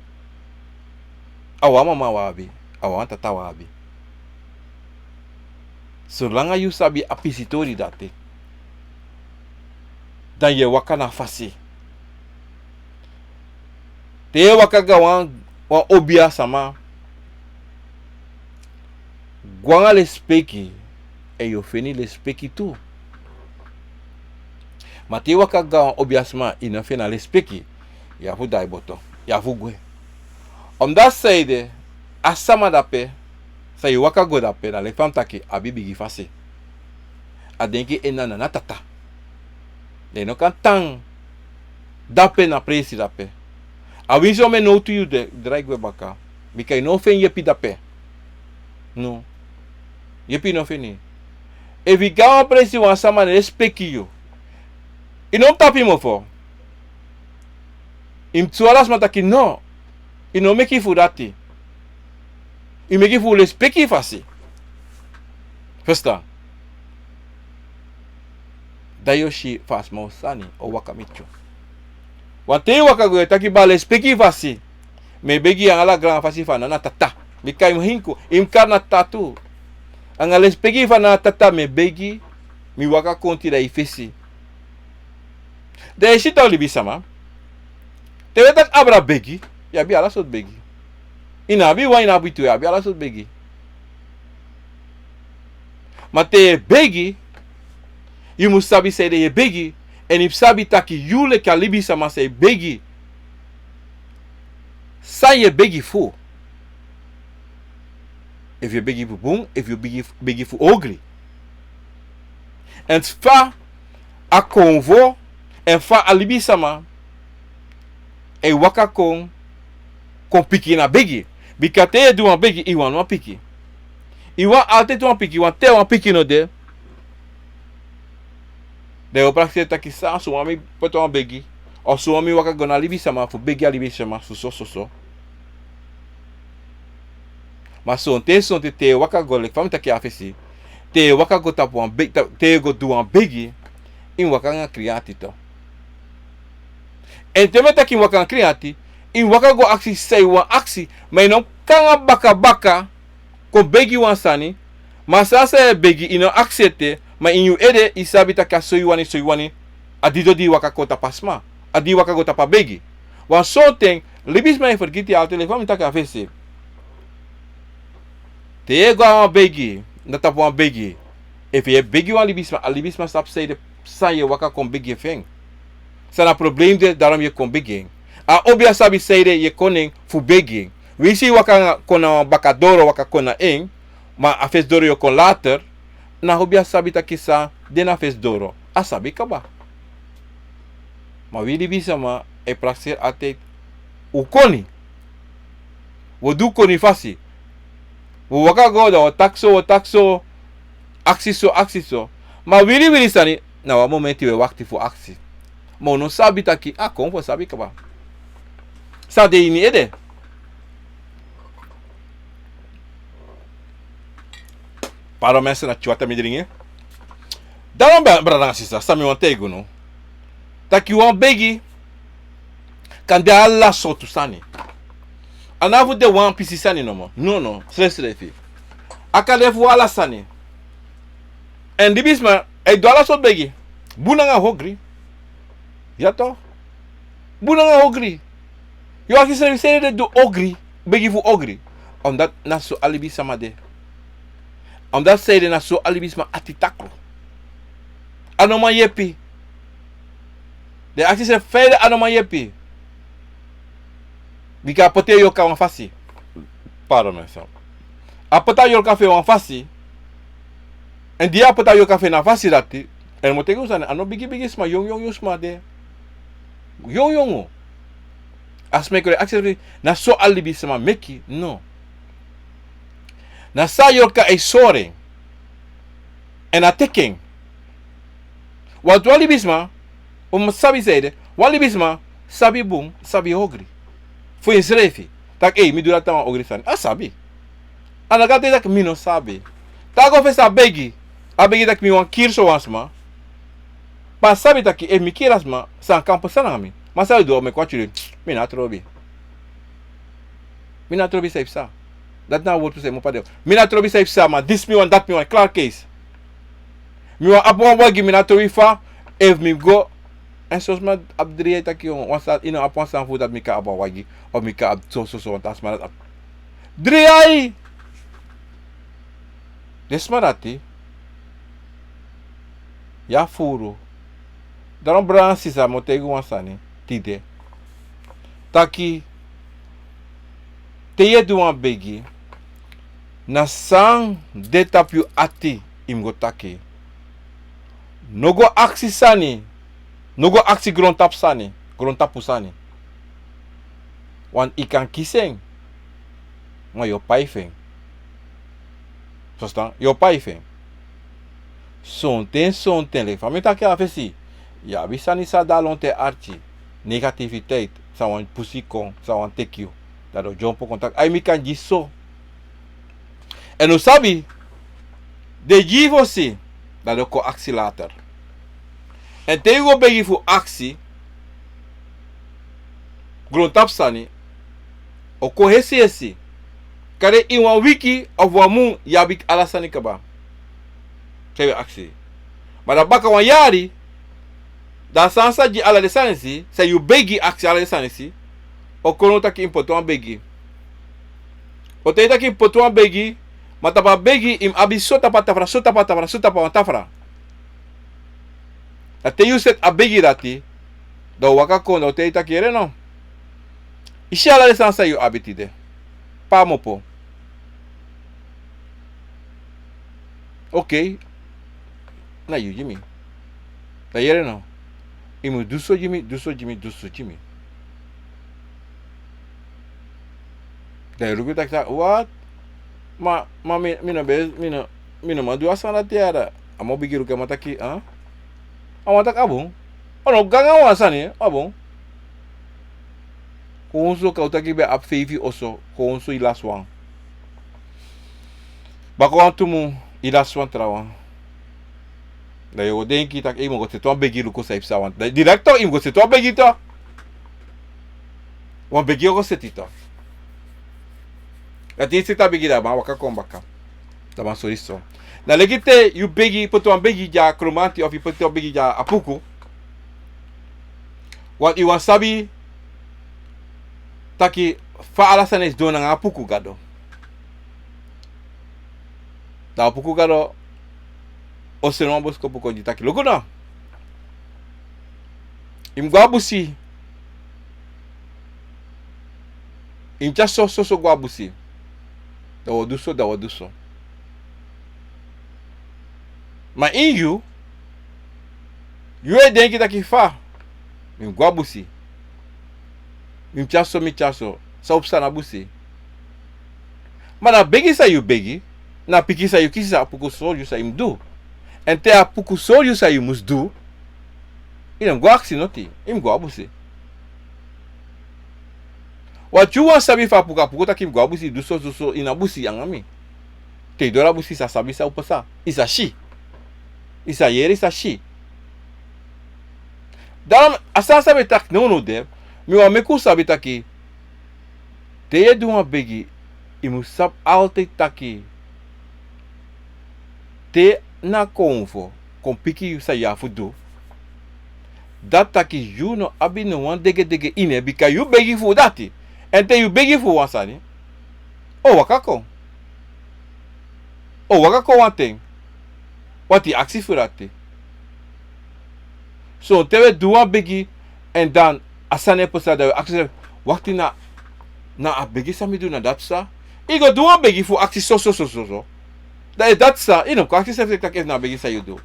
A wan mama un abi, a wan tata un abi. Solanga yu sabi a pisitori dati, dan yu e waka na a fasi. Te yu e waka go na wan, wan obia sama, go nanga lespeki, èn yu o feni lespeki tu. Ma te yu waka go na wan obia sama, yu no feni a lespeki, yu abi fu daai boto, yu abi fu gwe. Omdat sanede, a sama dape, san yu waka go dape, na leki fa mi taki, abi bigi fasi. A denki en na na tata. Den no kan tan dape na presi dape. Awinsi omeni nowtu yu de, drai gwe baka. Bika yu no o feni yepi dape. No. Yepi yu no o feni. Efu yu go na wan presi wan sama no e lespeki yu, yu no mu tapu yu mofo. Yu mu tyari a sma taki no. Yu no meki fu dati. Yu meki fu lespeki fasi. Ferstan? Dan yu o si fa a sma o sani, o waka miti yu. Wan ten yu waka go, yu e taki baa lespeki fasi. Mi e begi yu anga ala gran fasi fa na na tata. Bika yu mu hinku, yu mu kari na tata tu. Anga lespeki fa na na tata mi e begi, mi waka kon tide a yu fesi. Dan yu e si tu, libisama. Te wi e taki abra begi, yu abi ala sortu begi. Yu no abi wan, yu no abi tu, yu abi ala sortu begi. Ma te yu e begi, yu mu sabi sanede yu e begi, èn yu mu sabi taki yu leki a libisama san e begi, san yu e begi fu. Efu yu e begi fu bun, efu yu e begi, begi fu ogri. Èn fa a konfo, èn fa a libisama e waka kon, kon piki na begi. Bika te yu e du wan begi, yu wani wan piki. Yu wani altèit wan piki, want te wan piki no de, dan yu o prakseri taki san, so wani mi poti wan begi. Of so wani mi waka go na libisama fu begi a libisama, soso, soso. Ma sonten, sonten te yu e waka go, leki fa mi taki a fesi, te yu e waka go tapu wan be-, ta-, te yu e go du wan begi, yu mu waka nanga kreati tu. Èn te mi e taki yu mu waka nanga kreati, yu mu waka go aksi san yu wani aksi, ma yu no kon nanga baka baka kon begi wan sani, Ma san san yu e begi, yu no aksi ete, ma ini yu ede yu sabi taki a so yu wani, so yu wani. A didon di yu waka kon tapu a sma, a di yu waka go tapu a begi. Wan sonten libisma e fergiti altide, fa mi taki a fesi. Te yu e go na wan begi, na tapu wan begi. Efu yu e begi wan libisma, a libisma sabi sanede san yu e waka kon begi fu en. San na problem de, daarom yu e kon begi en. A obi a sabi sanede yu e kon na en fu begi en. Winsi yu waka kon na wan baka doro, waka kon na en, ma a fesi doro yu o kon later, na a obi a sabi taki san de na a fesi doro, a sabi kaba. Ma wi libisma e prakseri altijd. Un koni. Un o du un koni fasi. Un o waka go, dan un o taki so, un o taki so. Aksi so, aksi so. Ma wili wili sani, na wan momenti un e wakti fu aksi. Ma un no sabi taki a kon fu sabi kaba. San de ini ede. Pardon mensen, na tyuwata mi dringi. Daarom, bra-, brada nanga sisa, san mi wani taigi unu. Taki wan begi kan de ala sortu sani. A no abi fu de wan pisi sani nomo. No, no, srefsrefi. A kan de fu ala sani. Èn libisma e du ala sortu begi. Bun nanga ogri. Ya toch. Bun nanga ogri. Yu o aksi srefi sanede du ogri, begi fu ogri. Omdat na so a libisma de. Omdat sanede na so a libisma ati takru. A no man yepi. Den aksi srefi sanede a no man yepi. Bika a poti yorka wan fasi. Pardon mensen. A poti a yorka fu en wan fasi. Èn di a poti a yorka fu en na a fasi dati, èn mi o taigi un sani, a no bigi bigi sma, yongu yongu sma de. Yongu yongu. A sma e kon e aksi srefi, na so a libisma meki, no. Na san a yorka e sori en. Èn a teki en. Wantu wan libisma, un mus sabi sanede, wan libisma sabi bun, sabi ogri. Fu ensrefi. Taki, ei, mi du dati na wan ogri sani. A sabi. A no kan taigi taki mi no sabi. Te a go fesi a begi, a begi taki mi wani kiri so wan sma. Ma a sabi taki efu mi kiri a sma, san kan pasa nanga mi. Ma san yu du, o meki wan tyuri, mi no abi trobi. Mi no abi trobi san yu psa. Dati na a wortu san yu mu padi. Mi no abi trobi san yu psa, ma disi mi wani, dati mi wani, klaar keisi. Mi wani abi wan wagi, mi no abi trobi fa, efu mi go. Èn son sma abi dri yai taki, yu no abi wan sani fu dati mi kan abi wan wagi, of mi kan abi so, so, so, want a sma dati abi dri yai. Den sma dati, yu abi furu. Daarom brada nanga sisa, mi o taigi un wan sani tide. Taki, te yu e du wan begi, na san de tapu yu ati yu mus go taki. No go aksi sani, no go aksi grontapu sani, grontapu sani. Want yu kan kisi en, ma yu o pai fu en. Verstaan? Yu o pai fu en. Sonten, sonten, leki fa mi taki a fesi, yu abi sani san de a lontu arki, negativiteit, san wani pusu yu kon, san wani teki yu. Dan den o dyompo kon taki, ai, mi kan gi so. Èn un sabi, den gi yu fosi, dan den o kon aksi later. Èn te yu go begi fu aksi grontapu sani, o kon hesi hesi. Kande ini wan wiki of wan mun yu abi ala sani kaba. San yu e aksi. Ma dan baka wan yari, dan a sani san gi ala den sani disi, san yu begi aksi ala den sani disi, o kon now taki yu mus poti wan begi. O taigi yu taki yu mus poti wan begi, ma tapu a begi yu mus abi so tapu a tafra, so tapu a tafra, so tapu a wan tafra. Dan te yu seti a begi dati, dan un waka kon, dan un taigi yu taki yere no. Yu si ala den sani san yu abi tide. Paamopo. Okei. Na yu gi mi. Dan yere no. Yu mus du so gi mi, du so gi mi, du so gi mi. Dan yu luku taki taki, wat? Ma, ma mi, mi no be, mi no, mi no man du a sani dati ya. A man o bigin luku, a man taki, a? A man taki a bun. A no ganga wan sani, a bun. Kon un so, kan un taki yu be abi feifi oso, kon un so yu lasi wan. Baka wantu mun yu lasi wan trawan. Dan yu o denki taki, ei, mi o go seti wan begi luku san yu psa, want dan direct yu mus go seti wan begi tu. Wan begi yu o go seti tu. Dan te yu seti a begi, dan a man waka kon baka. Dan wan sori so. Na leki te yu begi, poti wan begi gi a kromanti of yu poti wan begi gi a puku. Want yu wani sabi taki fa ala sani e sidon nanga a puku gado. Dan a puku gado o seni wan boskopu kon gi taki: Luku no. Yu mus go a busi. Yu mus tyari so, so, so go a busi. Dan wi o du so, dan wi o du so. Ma ini yu, yu e denki taki fa, mi mus go a busi. Mi mus tyari so, mi tyari so. San o psa na busi. Ma na begi san yu begi, na piki san yu kisi, san a puku sori yu san yu mus du. Èn te a puku sori yu san yu mus du, yu no mus go aksi noti, yu mus go a busi. Want yu wani sabi fa a puku, a puku taki yu mus go a busi, du so, so, so, ini a busi anga mi. Te yu doro a busi, yu sa sabi san o pasa, yu sa si. Yu sa yere, yu sa si. Dan a sani san mi e taki nownow de, mi wani meki un sabi taki, te yu e du wan begi, yu mus sabi altijd taki, te na konfo kon piki yu san yu abi fu du, dati taki yu no abi no wan degedege ini en, bika yu begi fu dati. Èn te yu begi fu wan sani, o waka kon. O waka kon wanten. Want yu aksi fu dati. Sonten wi e du wan begi, èn dan a sani e pasa, dan wi e aksi srefi: Wakti, na, na a begi san mi du, na dati psa? Yu go du wan begi fu aksi so, so, so, so, so. Dan efu dati psa, yu no mus kon aksi srefi taki efu na a begi san yu du.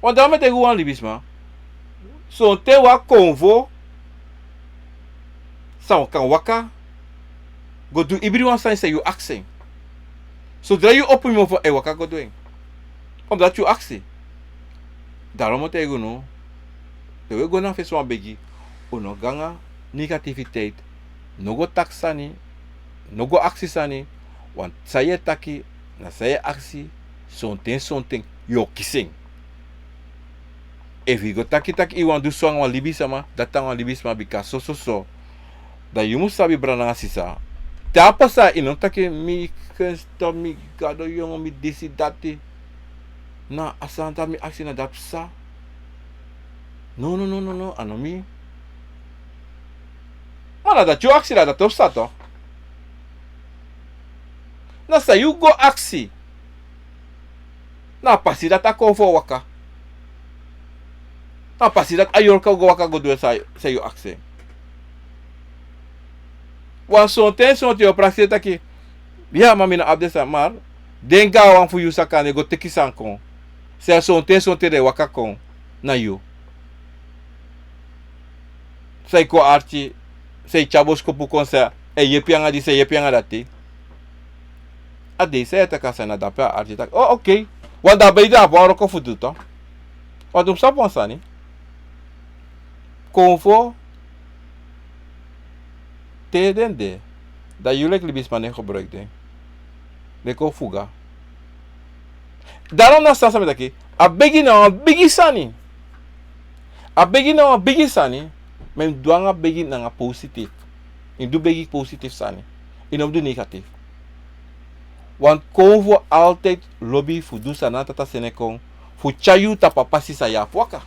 Want dan mi e taigi wan libisma. Sonten wan konfo san kan waka go du ibri wan sani san yu aksi en. Sodra yu opo yu mofo, a e waka go du en. Omdat yu aksi. Daarom mi e taigi unu, te wi e go na fesi wan begi, un no go nanga negativiteit, no go taki sani, no go aksi sani, want san yu e taki, na san yu e aksi, sonten, sonten yu o kisi en. Efu yu go taki taki yu wani du so anga wan libisma, dati na wan libisma, bika so, so, so. Dan yu mus sabi, brada nanga sisa. Te a pasa, yu no taki: Mi Kesta, mi Gado yongu, mi disi, dati. Na a sani san mi aksi, na dati psa. No, no, no, no, no, a no mi. Ma na dati yu aksi, na dati o psa, toch. Na san yu go aksi. Na a pasi dati a konfo o waka. Na a pasi dati a yorka o go waka go du san, san yu aksi en. Want sonten, sonten yu o prakseri taki: Ya, ma mi no abi den sani, maar den gaanwan fu yu san kande go teki sani kon. San sonten, sonten den e waka kon na yu. San e kon arki, san e tyari boskopu kon, san e yepi anga disi, san e yepi anga dati. A dei san yu e taki a sani, na dape a arki taki: O, oké. Want dape yu de abi wan wroko fu du, toch. Want un mus sabi wan sani. Konfo, te den de, dan yu leki libisma no e gebruik den. Den kon fuga. Daarom na san, san mi taki, a begi na wan bigi sani. A begi na wan bigi sani, ma yu mus du anga begi nanga positif. Yu mus du begi positif sani. Yu no mus du negatif. Want konfo altijd lobi fu du san na tata seni en kon, fu tyari yu tapu a pasi san yu abi fu waka.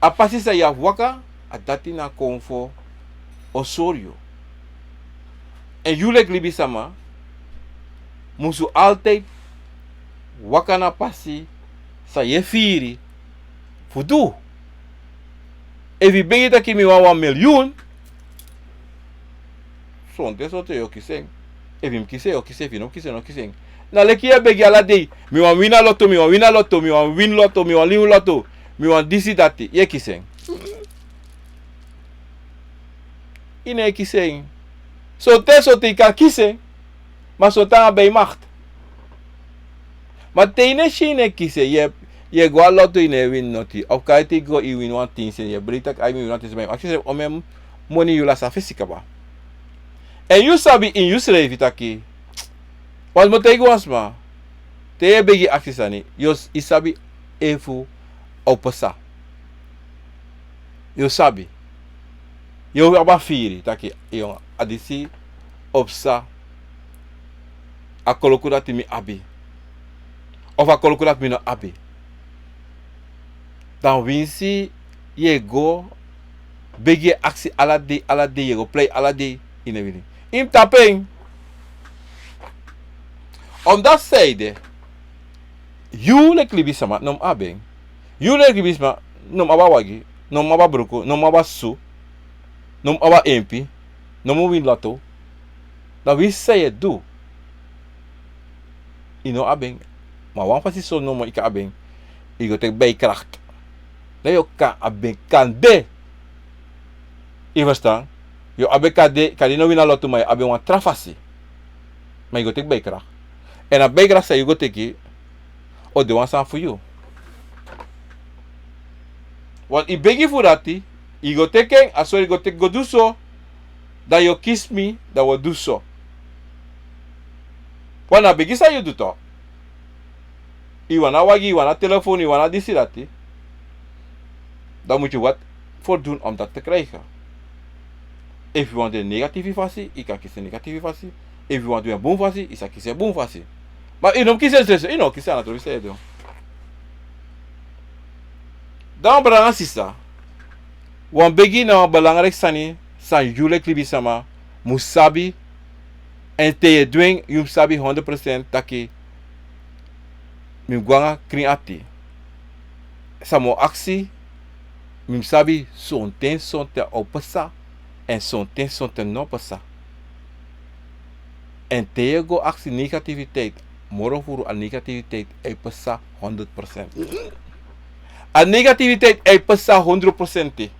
A pasi san yu abi fu waka, a dati na konfo o sori yu. Èn yu leki libisma musu altijd waka na pasi san yu e firi fu du. Efu yu begi taki mi wani wan miliyun, sonten, sonten yu o kisi en. Efu yu mus kisi en, yu o kisi en, efu yu no mus kisi en, yu no o kisi en. Na leki yu e begi ala dei: Mi wani wini a loto, mi wani wini a loto, mi wani wini loto, mi wani wini loto, mi wani disi, dati. Yu e kisi en. Yu no e kisi en. Sonten, sonten yu kan kisi en. Ma sonten a ben makti. Ma te yu no e si yu no e kisi en, yu e, yu e go a loto, yu no e wini noti. Of kan yu te go yu wini wan tin seni, yu e breiti taki: Ai, mi wini wan tin seni, ma yu mus aksi srefi omeni moni yu lasi a fesi kaba. Èn yu sabi ini yusrefi taki, want mi o taigi wan sma, te yu e begi aksi sani, yu o, yu sabi efu a o pasa. Yu o sabi. Yu o abi a firi taki, yu, a disi o pasa. a koloku dati mi abi, of a koloku dati mi no abi. Dan winsi yu e go begi, e aksi ala dei, ala dei, yu e go prei ala dei, yu no wini. Yu mus tapu en. Omdat san ede, yu leki libisma no mus abi en. Yu leki libisma no mus abi a wagi, no mus abi a bruku, no mus abi a susu, no mus abi a empi, no mus wini loto. Dan winsi san yu e du, yu no abi en. Ma wan fasi so nomo yu kan abi en. Yu go teki bijkracht. Dan yu kan abi en kande. Yu ferstan? Yu abi en kande, kande yu no wini a loto, ma yu abi en wan tra fasi. Ma yu go teki bijkracht. Èn a bijkracht san yu go teki o de wan sani fu yu. Want yu begi fu dati, yu go teki en, a sori yu go teki go du so, dan yu o kisi mi, dan wi o du so. Want na begi san yu du toch. Yu wani a wagi, yu wani a telefon, yu wani a disi dati. Dan moet je wat voor doen om dat te krijgen. Efu yu wani du en negatifi fasi, yu kan kisi en negatifi fasi. Efu yu wani du en bun fasi, yu sa kisi en bun fasi. Ma yu no mus kisi en sese, yu no kisi en, a na trobi san yu e du. Dan brada nanga sisa, wan begi na wan belangrijk sani san yu leki libisma mus sabi. Èn te yu e du en, yu mus sabi hondro prosent taki mi mus go nanga krin ati. San mi o aksi, mi mus sabi sonten sonten a o pasa, èn sonten sonten no pasa. Èn te yu e go aksi negativiteit, moro furu a negativiteit e pasa hondro prosent. A negativiteit e pasa hondro prosent.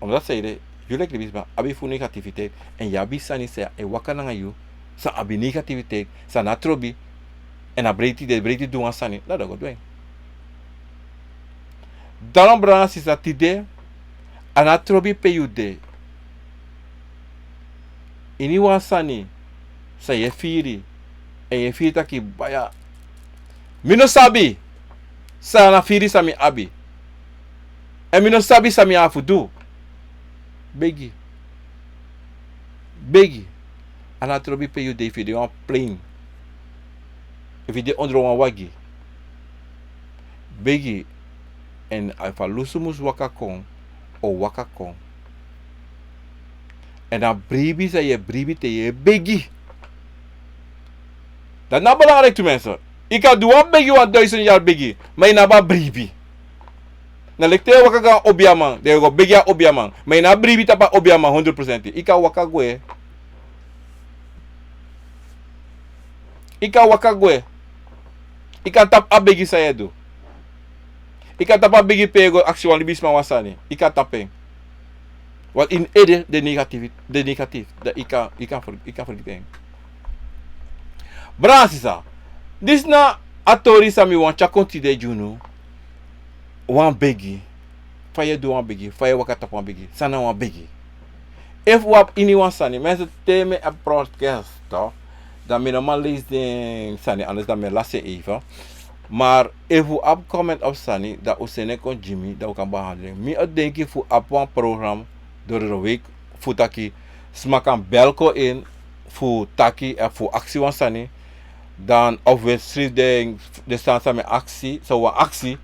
Omdat san ede, yu leki libisma abi fu negativiteit, èn yu abi sani san e waka nanga yu, san abi negativiteit, san na trobi, èn a breiti, den breiti du wan sani, dan den go du en. Daarom brada nanga sisa, tide a na trobi pe yu de. Ini wan sani san yu e firi, èn yu e firi taki baya, mi no sabi san na firi san mi abi. Èn mi no sabi san mi abi fu du. Begi. Begi. A na trobi pe yu de, efu yu de wan plein, efu yu de ondro wan wagi. Begi. Èn efu a lusu mus waka kon, o waka kon. Èn a bribi san yu e bribi te yu e begi. Dati na belangrijk tu mensen. Yu kan du wan begi, wan duizend yari begi, ma yu no abi a bribi. Na leki te yu e waka go a obiaman, dan yu go begi a obiaman, ma yu no abi bribi tapu a obiaman hondro prosent. Yu kan waka gwe. Yu kan waka gwe. Yu kan tapu a begi san yu e du. Yu kan tapu a begi pe yu go aksi wan libisma wan sani. Yu kan tapu en. Want ini ede de negatief, de negatief. Dan yu kan, yu kan fer-, yu kan fergiti en. Brada nanga sisa, disi na a tori san mi wani tyari kon tide gi unu. Wan begi. Fa yu e du wan begi, fa yu e waka tapu wan begi, san na wan begi. Efu wi abi ini wan sani, mensen, te mi e abi podcast toch, dan mi no man leisi den sani, anders dan mi e lasi en even. Maar efu wi abi comment of sani, dan un seni en kon gi mi, dan un kan behandel en. Mi o denki fu abi wan program door de week, fu taki sma kan bel kon in, fu taki, eh, fu aksi wan sani, dan of wi e srifi den, den sani san mi e aksi, san wi wani aksi,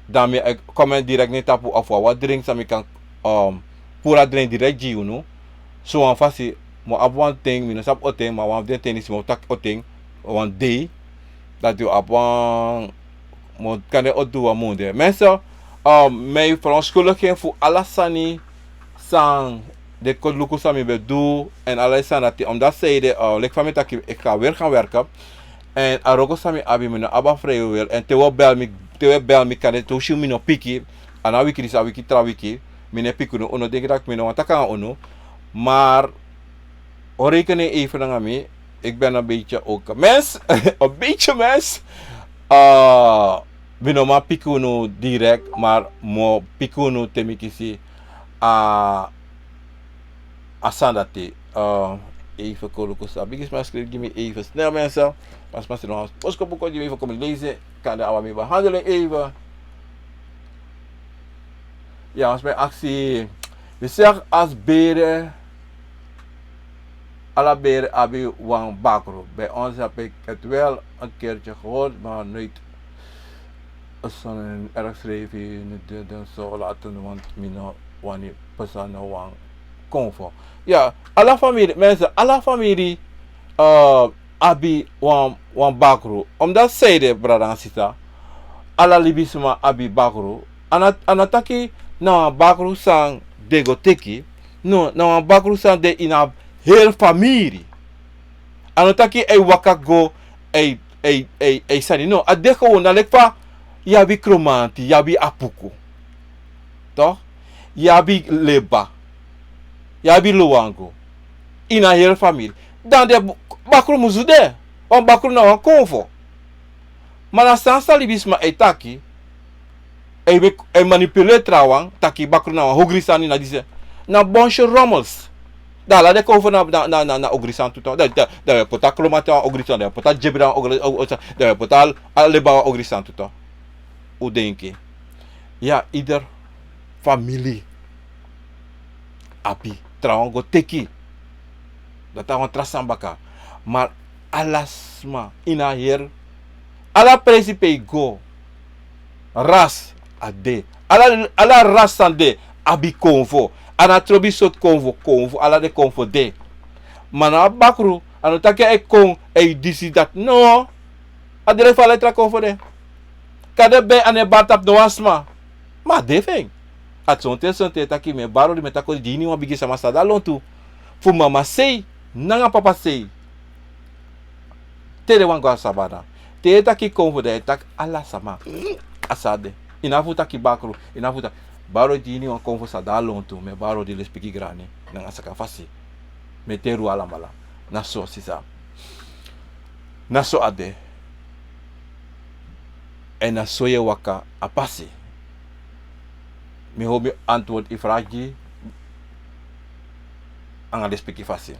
dan mi e comment direct na en tapu, of wi abi wan drink san mi kan, um, puru a drink direct gi unu. So wan fasi, mi o abi wan ten, mi no sabi o ten, ma wan fu den ten disi mi o taki o ten, wan dei, dati wi abi wan, mi o kande o du wan munde. Mensen, um, mi e verontschuldig en fu ala sani san den kon luku san mi ben du, èn ala den sani dati, omdat san ede, uh, leki fa mi taki, ik ga weer gaan werken. Èn a wroko san mi abi, mi no abi a vrije wil. Èn te wi o bel mi, te wi e bel mi, kande te un si mi no piki, a na wiki disi, a wiki tra wiki, mi no e piki unu, un no denki taki mi no wani taki nanga unu. Maar un reken even nanga mi, ik ben een beetje ook mens, een beetje mens. Uh, mi no man piki unu direct, maar mi o piki unu te mi kisi a, a sani dati. Uh, even kon luku san bigisma skrifi gi mi, even snel mensen. Pas, pas, no, boskopu kon gi mi, even kon mi lezen. Kande a wani mi behandel en even. Ja, als mijn actie. Je zegt als beren. Ala bere abi wan bakru. Bij ons heb ik het wel een keertje gehoord, maar nooit zo'n erg schrijven, niet doen zo laten, want mi no wani pasa no wan konfo. Ja, ala famiri, mensen, ala famiri, eh, abi wan, wan bakru. Omdat zij de brada nanga sisa, ala libisma abi bakru. A no, a no taki na wan bakru san den go teki. No, na wan bakru san de ini a heri famiri. A no taki a e waka go, a e, a e, a e, a e sani. No, a de gewoon, na leki fa yu abi Kromanti, yu abi Apuku. Toch? Yu abi Leba. Yu abi Luangu. Ini a heri famiri. Dan den bakru musu de. Wan bakru na wan konfo. Ma na san san libisma e taki, e, e manipuleer trawan, taki bakru na wan ogri sani, na disi. Na bunch of rommels. Dan ala den konfo na, na, na, na, na ogri sani tu toch. Dan, dan, dan wi e poti a Kromanti wan ogri sani, dan wi e poti a Jebra wan ogri, o, o, dan wi e poti a, a Leba wan ogri sani tu toch. Un denki. Ja, ieder famiri abi, trawan go teki. Dati na wan tra sani baka. Ma ala sma ini a heri, ala presi pe yu go, ras a de. Ala, ala ras san de abi konfo. A no trobi sortu konfo, konfo, ala den konfo de. Ma na a bakru, a no taki a e kon, a e disi dati. No. A de leki fa ala tra konfo de. Kande ben a no e bari tapu no wan sma. Ma a de fu en. A sonten, sonten taki mi e bari odi, mi e taki odi gi iniwan bigi sama san de a lontu. Fu mama sei nanga papa sei. Te den wani go na sabana. Te yu e taki konfo, dan yu e taki ala sama. A so a de. Yu no abi fu taki bakru, yu no abi fu taki. Bari odi gi iniwan konfo san de a lontu. Mi e bari odi, lespeki grani nanga sakafasi. Mi e teri un alamala. Na so, sisa. Na so a de. Èn na so yu e waka a pasi. Mi hopi mi antwoord yu vraag gi anga lespeki fasi.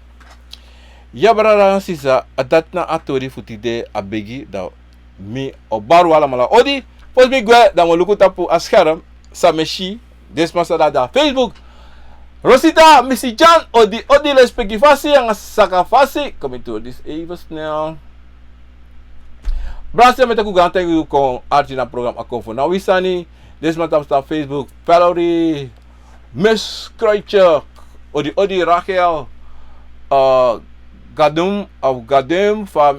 Ya brada nanga sisa, a dati na a tori fu tide, a begi, dan mi o bari un alamala odi. Fosi mi gwe, dan mi o luku tapu a scherm san mi e si. Den sma san de na Facebook. Rosita, mi si Jan, odi odi, lespeki fasi anga sakafasi. Kon mi turu disi even snel. Brada, mi e taki un gaantangi kon arki na program Akomfo na wi sani. Den sma tapu Facebook, Valerie, Miss Kruitje, odi odi, Rachel, eh, Gadum of Gadum, fa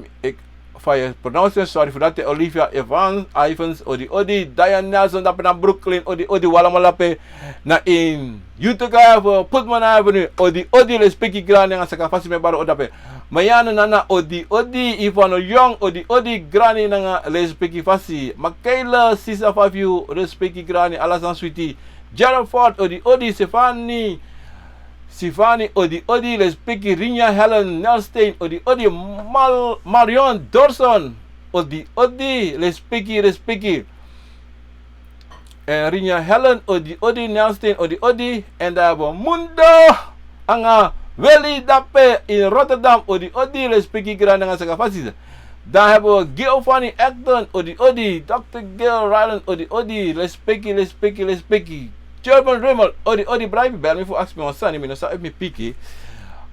yu e pronounce en, sorry fu dati, Olivia Evans, Ivans, odi odi, Diane Nelson, dape na Brooklyn, odi odi, un alamala dape na in Utica Avenue, Putman Avenue, odi odi, lespeki grani anga sakafasi, mi e bari un dape. Mayano Nana, odi odi, Ivano Young, odi odi, grani nanga lespeki fasi. Makayla, sisa, fa yu, lespeki grani, ala sani switi. Gerald Ford, odi odi, Stefani, Sifani, odi odi, lespeki. Rinya Helen Nelstein, odi odi. Mal-, Marion Dorson, odi odi, lespeki, lespeki. Èn Rinya Helen, odi odi. Nelstein, odi odi. Èn dan wi abi Mundo anga Willy dape in Rotterdam, odi odi, lespeki grani nanga sakafasi. Dan wi abi Giovanni Acton, odi odi. Dokter Gil Ryland, odi odi, lespeki, lespeki, lespeki. German Rimmel, odi odi. Brada, yu bel mi fu aksi mi wan sani, mi no sabi efu mi piki.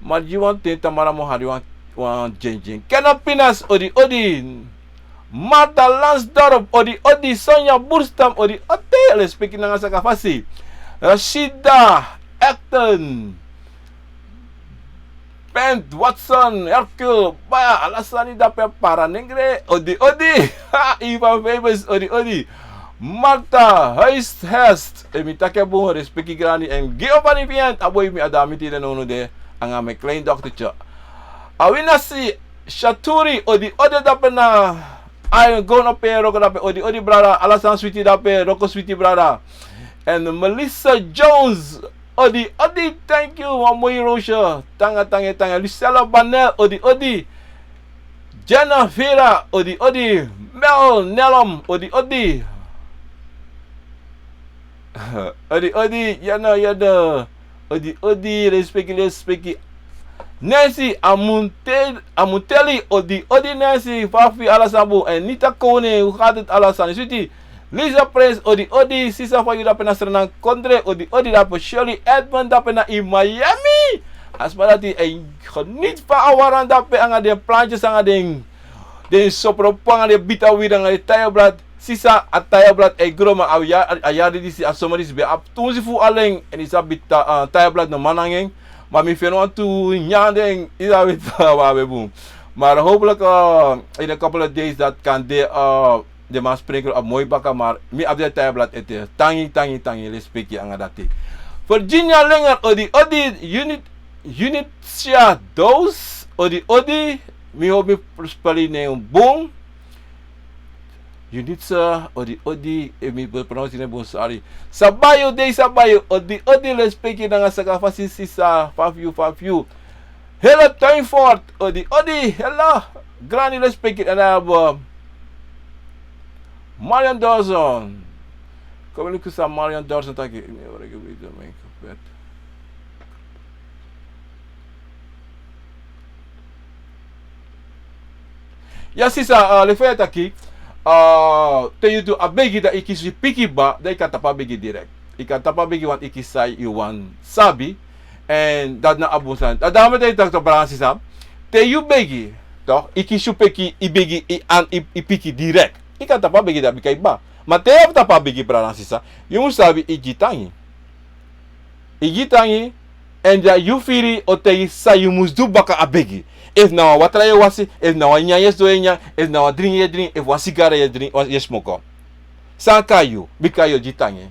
Ma gi wan ten, tamara mi o hori wan, wan dyenki. Kenneth Pinas, odi odi. Martha Lansdorp, odi odi. Sonja Burstam, odi odi, lespeki nanga sakafasi. Rashida Acton, Pent Watson, Hercule, baya, ala sani dape, Paranengre, odi odi. Ivan Famous, odi odi. Martha Huishest, efu mi taki en bun, lespeki grani. Èn Giovanni Vian, a boi fu mi, a de na mi tide nownow de, anga mi klein doktertye. Awinasi Shaturi, odi odi dape na, a e go na pe, Roko dape, odi odi brada, ala sani switi dape, Roko switi brada. Èn Melissa Jones, odi odi, thank you, wan moi roosje. Tanga, tanga, tanga. Lucella Banel, odi odi. Jenna Vera, odi odi. Mel Nelom, odi odi. Odi odi, Jenna, Jenna. Odi odi, lespeki, lespeki. Nancy Amunte-, Amunteli, odi odi Nancy, fa fu yu, ala sani bun. Èn Nita Kone, un gati, ala sani switi. Lisa Prince, odi odi, sisa, fa yu dape na Sranan Kondre, odi odi dape. Shirley Edmond dape na in Miami. A sma dati e geniet fu a waranda pe anga den plantjes, anga den, den sopro pu anga den bita wiri anga den tayablad. Sisa, a tayablad e gro, ma a yari, a yari disi, a soma disi ben abi tu munsi fu alen, èn i sabi, tayablad no man nanga en. Ma mi feni wantu nyan den, i sabi, wan ben bun. Maar hopelijk, eh, in a couple of days dat kan de, eh, den man sprenkri a moi baka, maar mi abi den tayablad ete. Tangi, tangi, tangi, lespeki anga dati. Virginia Lenger, odi, odi, Unit-, Unitia Doos, odi, odi, mi hopi mi speli nen bun. Unitsa, odi, odi, efu mi prononsi nen bun, sorry. Sabayo, dei Sabayo, odi, odi, lespeki nanga sakafasi, sisa, fa fu yu, fa fu yu. Hela Tuinfort, odi, odi, hela. Grani, lespeki, en dan abi Marion Dawson. Komi luku san Marion Dawson taki. Ya, sisa, eh, leki fa yu e taki, eh, te yu du a begi, dan yu kisi yu piki kaba, dan yu kan tapu a begi direct. Yu kan tapu a begi, want yu kisi san yu wani sabi. Èn dati na a bun sani. Dan, dan mi e taki, brada, sisa. Te yu begi, toch, yu kisi yu piki, yu begi, yu an, yu, yu piki direct. Yu kan tapu a begi, dan bika yu kaba. Ma te yu abi tapu a begi, brada, sisa, yu mus sabi yu gi tangi. Yu gi tangi, èn dan yu firi o taigi san yu mus du baka a begi. Efu na wan watra yu e wasi, efu na wan nyanyan yu e dringi, efu na wan dringi yu e dringi, efu wan sigara yu e dringi, wan yu e smoko. San a kai yu, bika yu o gi tangi.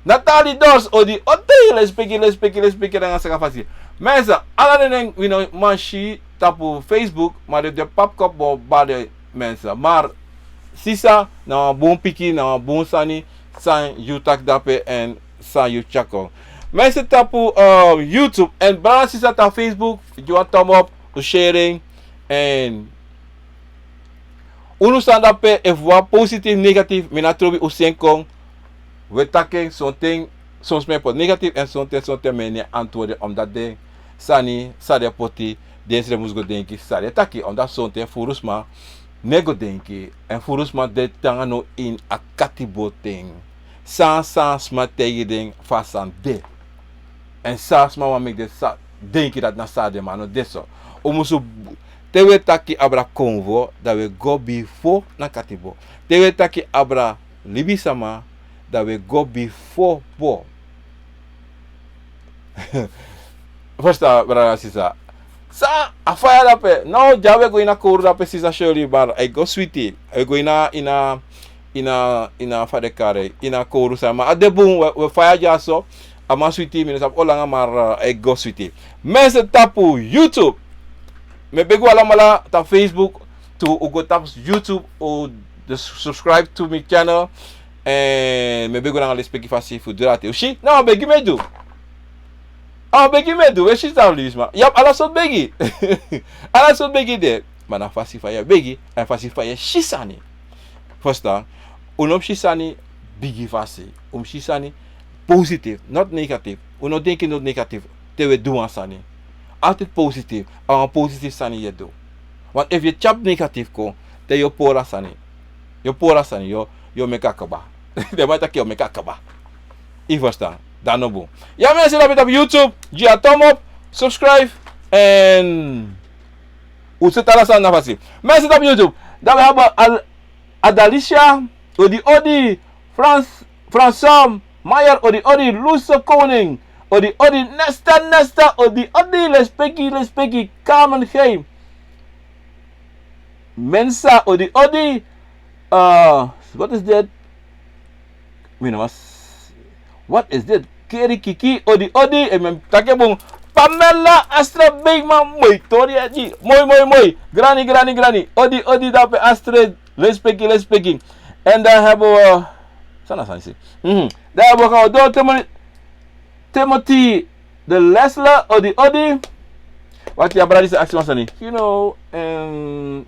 Natali Dors, odi, odi, lespeki, lespeki, lespeki nanga sakafasi. Mensen, ala den nen wi no man si tapu Facebook, ma den de papkop bo bade mensen. Maar sisa, na wan bun piki, na wan bun sani, san yu taki dape èn san yu tyari kon. Mensen tapu, eh, YouTube, èn brada, sisa, tapu Facebook, gi wan thumb up, un sharing, èn unu sani dape, efu wan positief, negatief, mi no trobi un seni kon. Wi e taki en, sonten, son sma e poti negatief, èn sonten, sonten mi e antwoord en, omdat den sani san den poti, den srefi mus go denki san den taki, omdat sonten furu sma no e go denki, èn furu sma de tan now ini a katibo ten. San, san sma taigi den fa a sani de. Èn san sma wani meki den sa denki dati na san a de, ma a no de so. Un musu, te wi e taki abra konfo, dan wi e go bifo na katibo. Te wi e taki abra libisama, dan wi e go bifo bo. Fusutan, brada, sisa. San, a faya dape. Now, dya wi e go ini a kowru dape, sisa Shirley, maar a e go switi. A e go ini a, ini a, ini a, ini a fa den kari, ini a kowru sani. Ma a de bun, wi, wi e faya dyaso. A man switi, mi no sabi o langa, maar, eh, a e go switi. Mensen tapu YouTube. Mi e begi un alamala tapu Facebook, tu un go tapu YouTube, un de subscribe to mi channel. Èn mi e begi un nanga lespeki fasi fu du dati. Un si, na wan begi mi e du. A wan begi mi e du, wi e si san, libisma. Yu abi ala sortu begi. Ala sortu begi de. Ma na fasi fa yu e begi, èn fasi fa yu e si sani. Fusutan, un no mus si sani bigi fasi. Un mus si sani positief, not negatief. Un no denki noti negatief te wi e du wan sani. Altijd positief, a wan positief sani yu e du. Want efu yu e tyari negatief kon, dan yu o pori a sani. Yu o pori a sani, yu o, yu o meki a kaba. Den man e taki yu o meki a kaba. Yu fusutan, dati no bun. Ya, mensen, dati ben tapu YouTube, gi a thumb up, subscribe, èn un seti ala sani na fasi. Mensen tapu YouTube, dan wi abi Al-, Adalicia, odi odi, Frans, Fransom, Mayer, odi odi, Luso Koning, odi odi, Nesta Nesta, odi odi, lespeki, lespeki, Carmen G. Mensa, odi odi, eh, wat is dit? Mi no mas-, wat is dit? Keri Kiki, odi odi, e mi taki en bun. Pamela Astra Beekman, moi tori edi. Moi, moi, moi. Grani, grani, grani. Odi odi dape Astrid. Lespeki, lespeki. En dan hebben we, san na sani disi. Mhm. Dan hebben we gaan door. Timothy, Timothy de Lesla, odi odi. Wat ya, brada, disi aksi wan sani. You know, en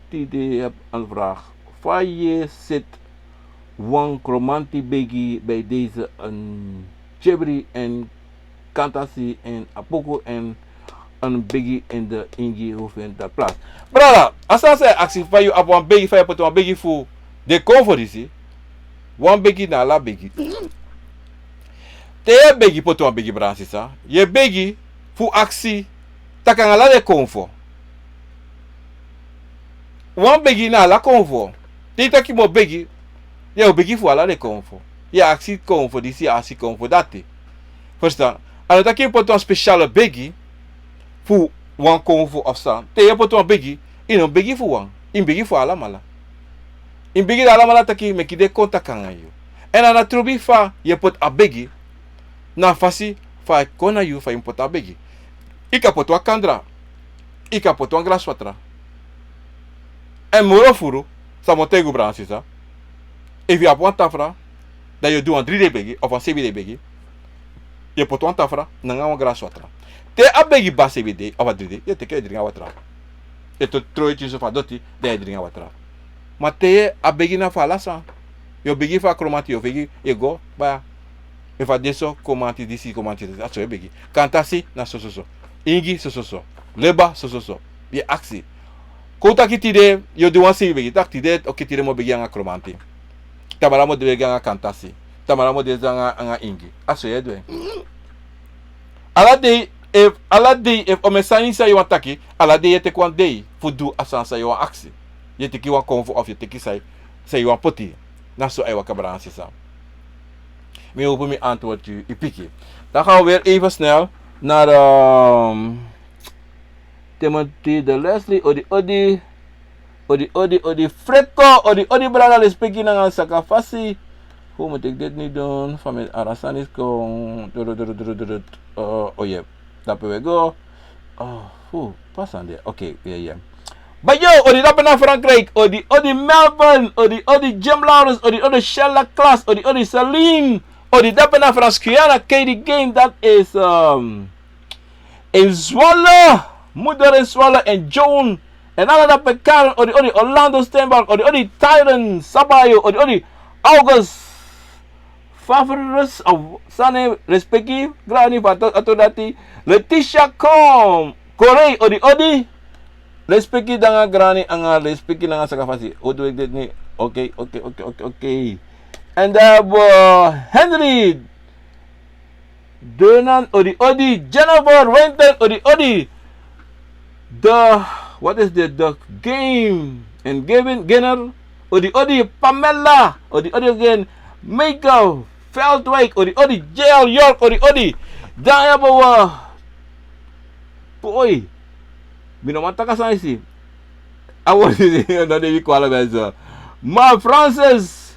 tide heb een vraag. Fa yu e seti wan Kromanti begi bij deze, een Chebri en Kantasi en Apuku en een begi in de Ingi hoeven dat plaats. Brada, a sani san yu e aksi, fa yu abi wan begi, fa yu e poti wan begi fu den konfo disi. Wan begi na ala begi. Te yu e begi, poti wan begi, brada, sisa. Yu e begi fu aksi taki anga ala den konfo. Wan begi na ala konfo. Te yu taki yu mu begi, yu o begi fu ala den konfo. Yu e aksi konfo disi, yu e aksi konfo dati. Ferstan? A no taki yu poti wan spesiale begi fu wan konfo of san. Te yu e poti wan begi, yu no begi fu wan. Yu begi fu alamala. Yu begi dan alamala taki meki den kon taki anga yu. Èn a na trobi fa yu e poti a begi, na a fasi fa a e kon na yu fa yu mu poti a begi. Yu kan poti wan kandra, yu kan poti wan graswatra. Èn moro furu, san mi o taigi un, brada nanga sisa. Efu yu abi wan tafra, dan yu o du wan dri dei begi of wan sebi dei begi. Yu e poti wan tafra nanga wan graswatra. Te a begi basi sebi dei of a dri dei, yu e teki, yu e dringi a watra. Yu e tron eti so fu a doti, dan yu e dringi a watra. Ma te a begi na fu ala san, yu o begi fu a kromanti, yu o begi, yu e go baya. Efu a de so, kromanti disi, kromanti dati, a so yu e begi. Kantasi na sososo. Ingi sososo. Leba sososo. Yu e aksi. Kon taki tide yu o du wan sebi begi, taki tide, oke, tide mi o begi anga kromanti. Tamara mi o begi anga kantasi. Tamara mi o begi anga, anga ingi. A so yu e du en. Ala dei, efu, ala dei, efu omeni sani san yu wani taki, ala dei yu e teki wan dei fu du a sani san yu wani aksi. Yu e teki wan konfo of yu e teki san, san yu wani poti. Na so a e waka, brada nanga sisa. Mi hoop mi antwoord yu, yu piki. Dan gaan we weer even snel naar, ehm, Timothy de Leslie, odi odi, odi odi, odi Freko, odi odi brada, lespeki nanga sakafasi. Hoe moet ik dit nu doen? Van mijn Arasanis kon. Duru, duru, duru, duru. Oh, oh, yeah. Dape we go. Oh, hoe? Pasande. Oké, yeah, yeah. Bayo, odi dape na Frankrijk, odi odi Melbourne, odi odi Jim Lawrence, odi odi Shella Klaas, odi odi Celine, odi dape na Frans Guyana, Katie Game, dat is, ehm, in Zwolle, moeder in Zwolle, en Joan, en ala dape Karen, odi odi Orlando Steinberg, odi odi Tyron Sabayo, odi odi August Favorus, of sani, respeki, grani, fa a tori dati, Letitia Kom, Corey, odi odi, respeki nanga grani, anga respeki nanga sakafasi. Hoe doe ik dit nu? Oké, oké, oké, oké, oké. En dan hebben we Henry, Denan, odi odi, Jennifer, Winton, odi odi. De, wat is dit? De Game en Gavin, Ginner, odi odi, Pamela, odi odi again, Michael Veldwijk, odi odi, J L York, odi odi. Dan hebben we, boy, mi no man taki san yu si. A word, no, den wi kwala mensen. Ma Francis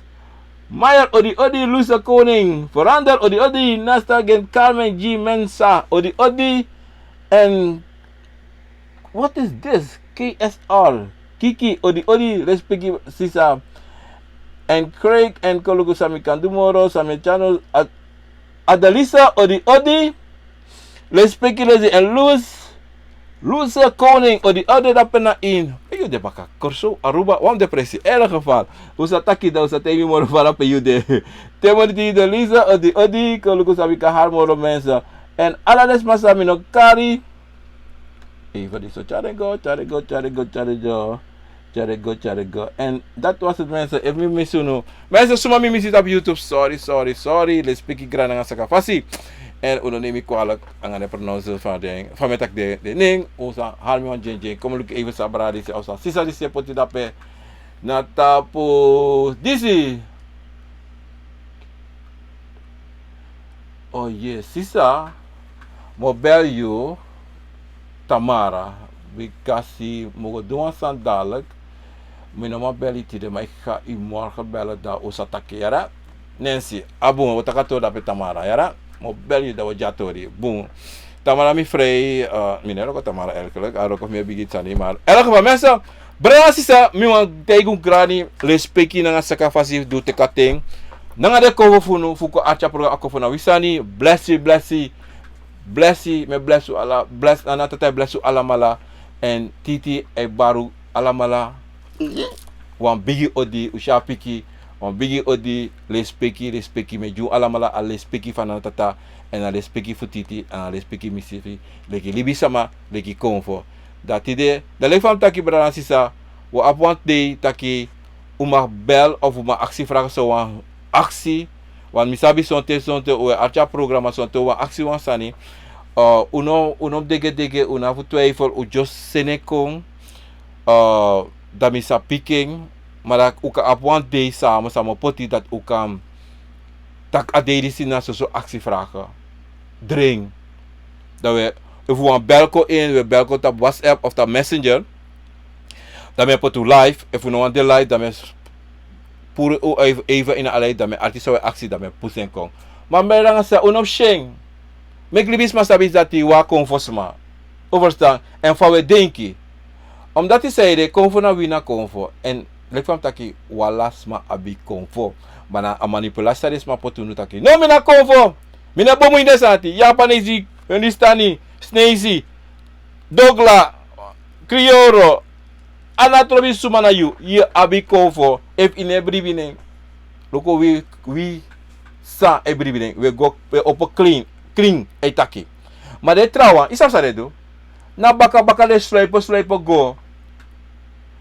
Meyer, odi odi, Lusa Koning, Verander, odi odi, Nasta Gen, Carmen G Mensa, odi odi, en, what is this? K S R, Kiki, odi odi, respeki sisa. En Craig, en Koluku, san mi kan du moro, san mi e tyari, Ad-, Adalisa, odi odi, respeki lesi, en Luz, Luz Koning, odi odi dape na ini. Pe yu de baka? Kòrsou, Aruba, wan de presi. In elk geval, un sa taki dan, un sa taigi mi moro fara pe yu de. Timothy de Lisa, odi odi, Koluku, san mi kan hari moro mensen. En ala den sma san mi no kari. Even disi, tyari go, tyari go, tyari go, tyari go. Tyari go, tyari go. En dat was het, mensen. Efu mi misi unu. Mensen, suma mi misi tapu YouTube. Sorry, sorry, sorry. Lespeki, grani nanga sakafasi. En un no neem mi kwalijk. Anga den pronounce van den, fa mi e taki den, den nen. Un sa hari mi wan dyendyen. Kon luku even san brada disi, of san sisa disi e poti dape na tapu disi. Oh yes, sisa, mi o bel yu tamara, bikasi mi o go du wan sani dadelijk. Mi no man bel yu tide, ma yu kan yu morgen bel, dan un sa taki, yara. Nancy, a bun, un o taki a tori dape tamara, yara. Mi o bel yu, dan un o gi a tori. Bun. Tamara, mi frei, eh, mi no e wroko tamara eigenlijk. A wroko fu mi e bigi sani, maar in elk geval, mensen, brada, sisa, mi wani taigi un grani, lespeki nanga sakafasi, di un teki a ten nanga den konfo fu unu fu kon arki a program, a konfo na wi sani. Blesi, blesi, blesi, mi e blesi un ala, blesi, Nana Tata e blesi un alamala. En Titi e bari un alamala wan bigi odi, un si a piki, wan bigi odi, lespeki, lespeki, mi e gi un alamala a lespeki fu Nana Tata, en a lespeki fu Titi, en a lespeki fu misi, leki libisma, leki konfo. Dan tide, dan leki fa mi taki, brada nanga sisa, un abi wan dei taki un mag bel of un mag aksi vragen, so wan aksi, want mi sabi sonten, sonten un e arki a program, sonten un wani aksi wan sani. Uh, un no, un no mus degedege, un no abi fu twijfel, un just seni en kon. Uh, dan mi sa piki en, ma dan un kan abi wan dei samen, samen poti dati un kan taki a dei disi na soso aksi vragen. Dring. Dan we, efu wan bel kon in, we bel kon tapu WhatsApp of tapu Messenger. Dan mi e poti un live, efu un no wani de live, dan mi e puru un even, even ini a live, dan mi e arki san un e aksi, dan mi e pusu en kon. Ma mi ben nanga sa, un no mus syen. Meki libisma sabi dati wi a konfo sma. Un ferstan? Èn fa un e denki. Omdati san ede, konfo na wi na konfo. Èn leki fa mi taki, wi ala sma abi konfo. Ma na a manipulasi san den sma poti unu taki. No, mi na konfo. Mi no e bemui ini den sani dati. Yapanesi, Hindustani, Sneisi, Dogla, Kriyoro, a no trobi suma na yu, yu abi konfo, efu yu no e bribi nen. Luku wi, wi san e bribi nen, wi e go, wi e opo krin, krin e taki. Ma den trawan, yu sabi san den du? Na baka baka den sluipo, sluipo go.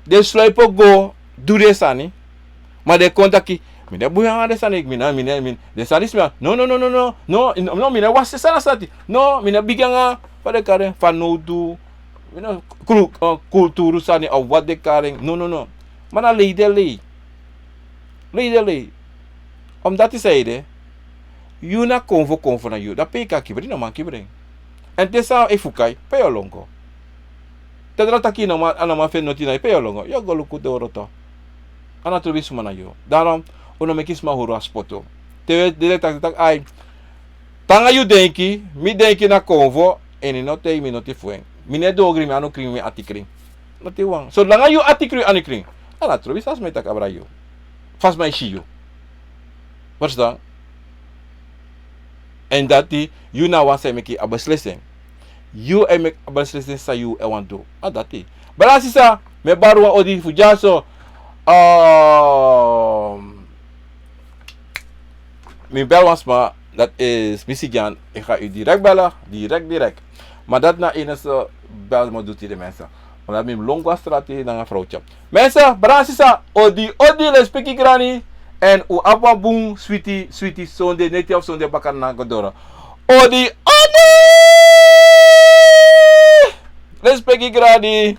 Den sluipo go, du den sani. Ma den kon taki, mi no e bun nanga den sani, mi no, mi no, mi no, den sani disi mi a, no, no, no, no, no, no, no, mi no e wasi sani a sani dati. No, mi no e bigi nanga, fa den kari en, fanowdu, mi no, kul-, eh, kulturu sani, of wat den kari en, no, no, no. Ma na lei den lei. Lei den lei. Omdati san ede, yu na konfo, konfo na yu. Dan pe yu kan kibri, no man kibri en. Èn te san e fuka yu, pe yu o lon go? Te den taki no man, a no man feni noti na yu, pe yu o lon go? Yu o go luku doro tu. A no trobi suma na yu. Daarom, un no meki sma hori wan spotu. Te den taki, taki, ai. Te nanga yu denki, mi denki na konfo, èn yu no taigi mi noti fu en. Mi no e dogri, mi anu krin, mi ati krin. Noti wan. Solanga yu ati krin, anu krin. A no trobi san sma e taki abra yu. Fa sma e si yu. Verstaan? Èn dati, yu na wan san e meki a beslissing. Yu e meki a beslissing san yu e wani du. A dati. Brada, sisa, mi e bari wan odi fu dyaso. Ehm, mi bel wan sma, dat is Misi Gyan. Ik ga u direct bellen, direct, direct. Maar dat na enige bel mi o du tide, mensen. Omdat mi lon go a strati nanga vrouwtje. Mensen, brada, sisa, odi, odi, lespeki grani. Èn un abi wan bun switi, switi sonde, neti of sonde baka na go doro. Odi, odi! Lespeki grani.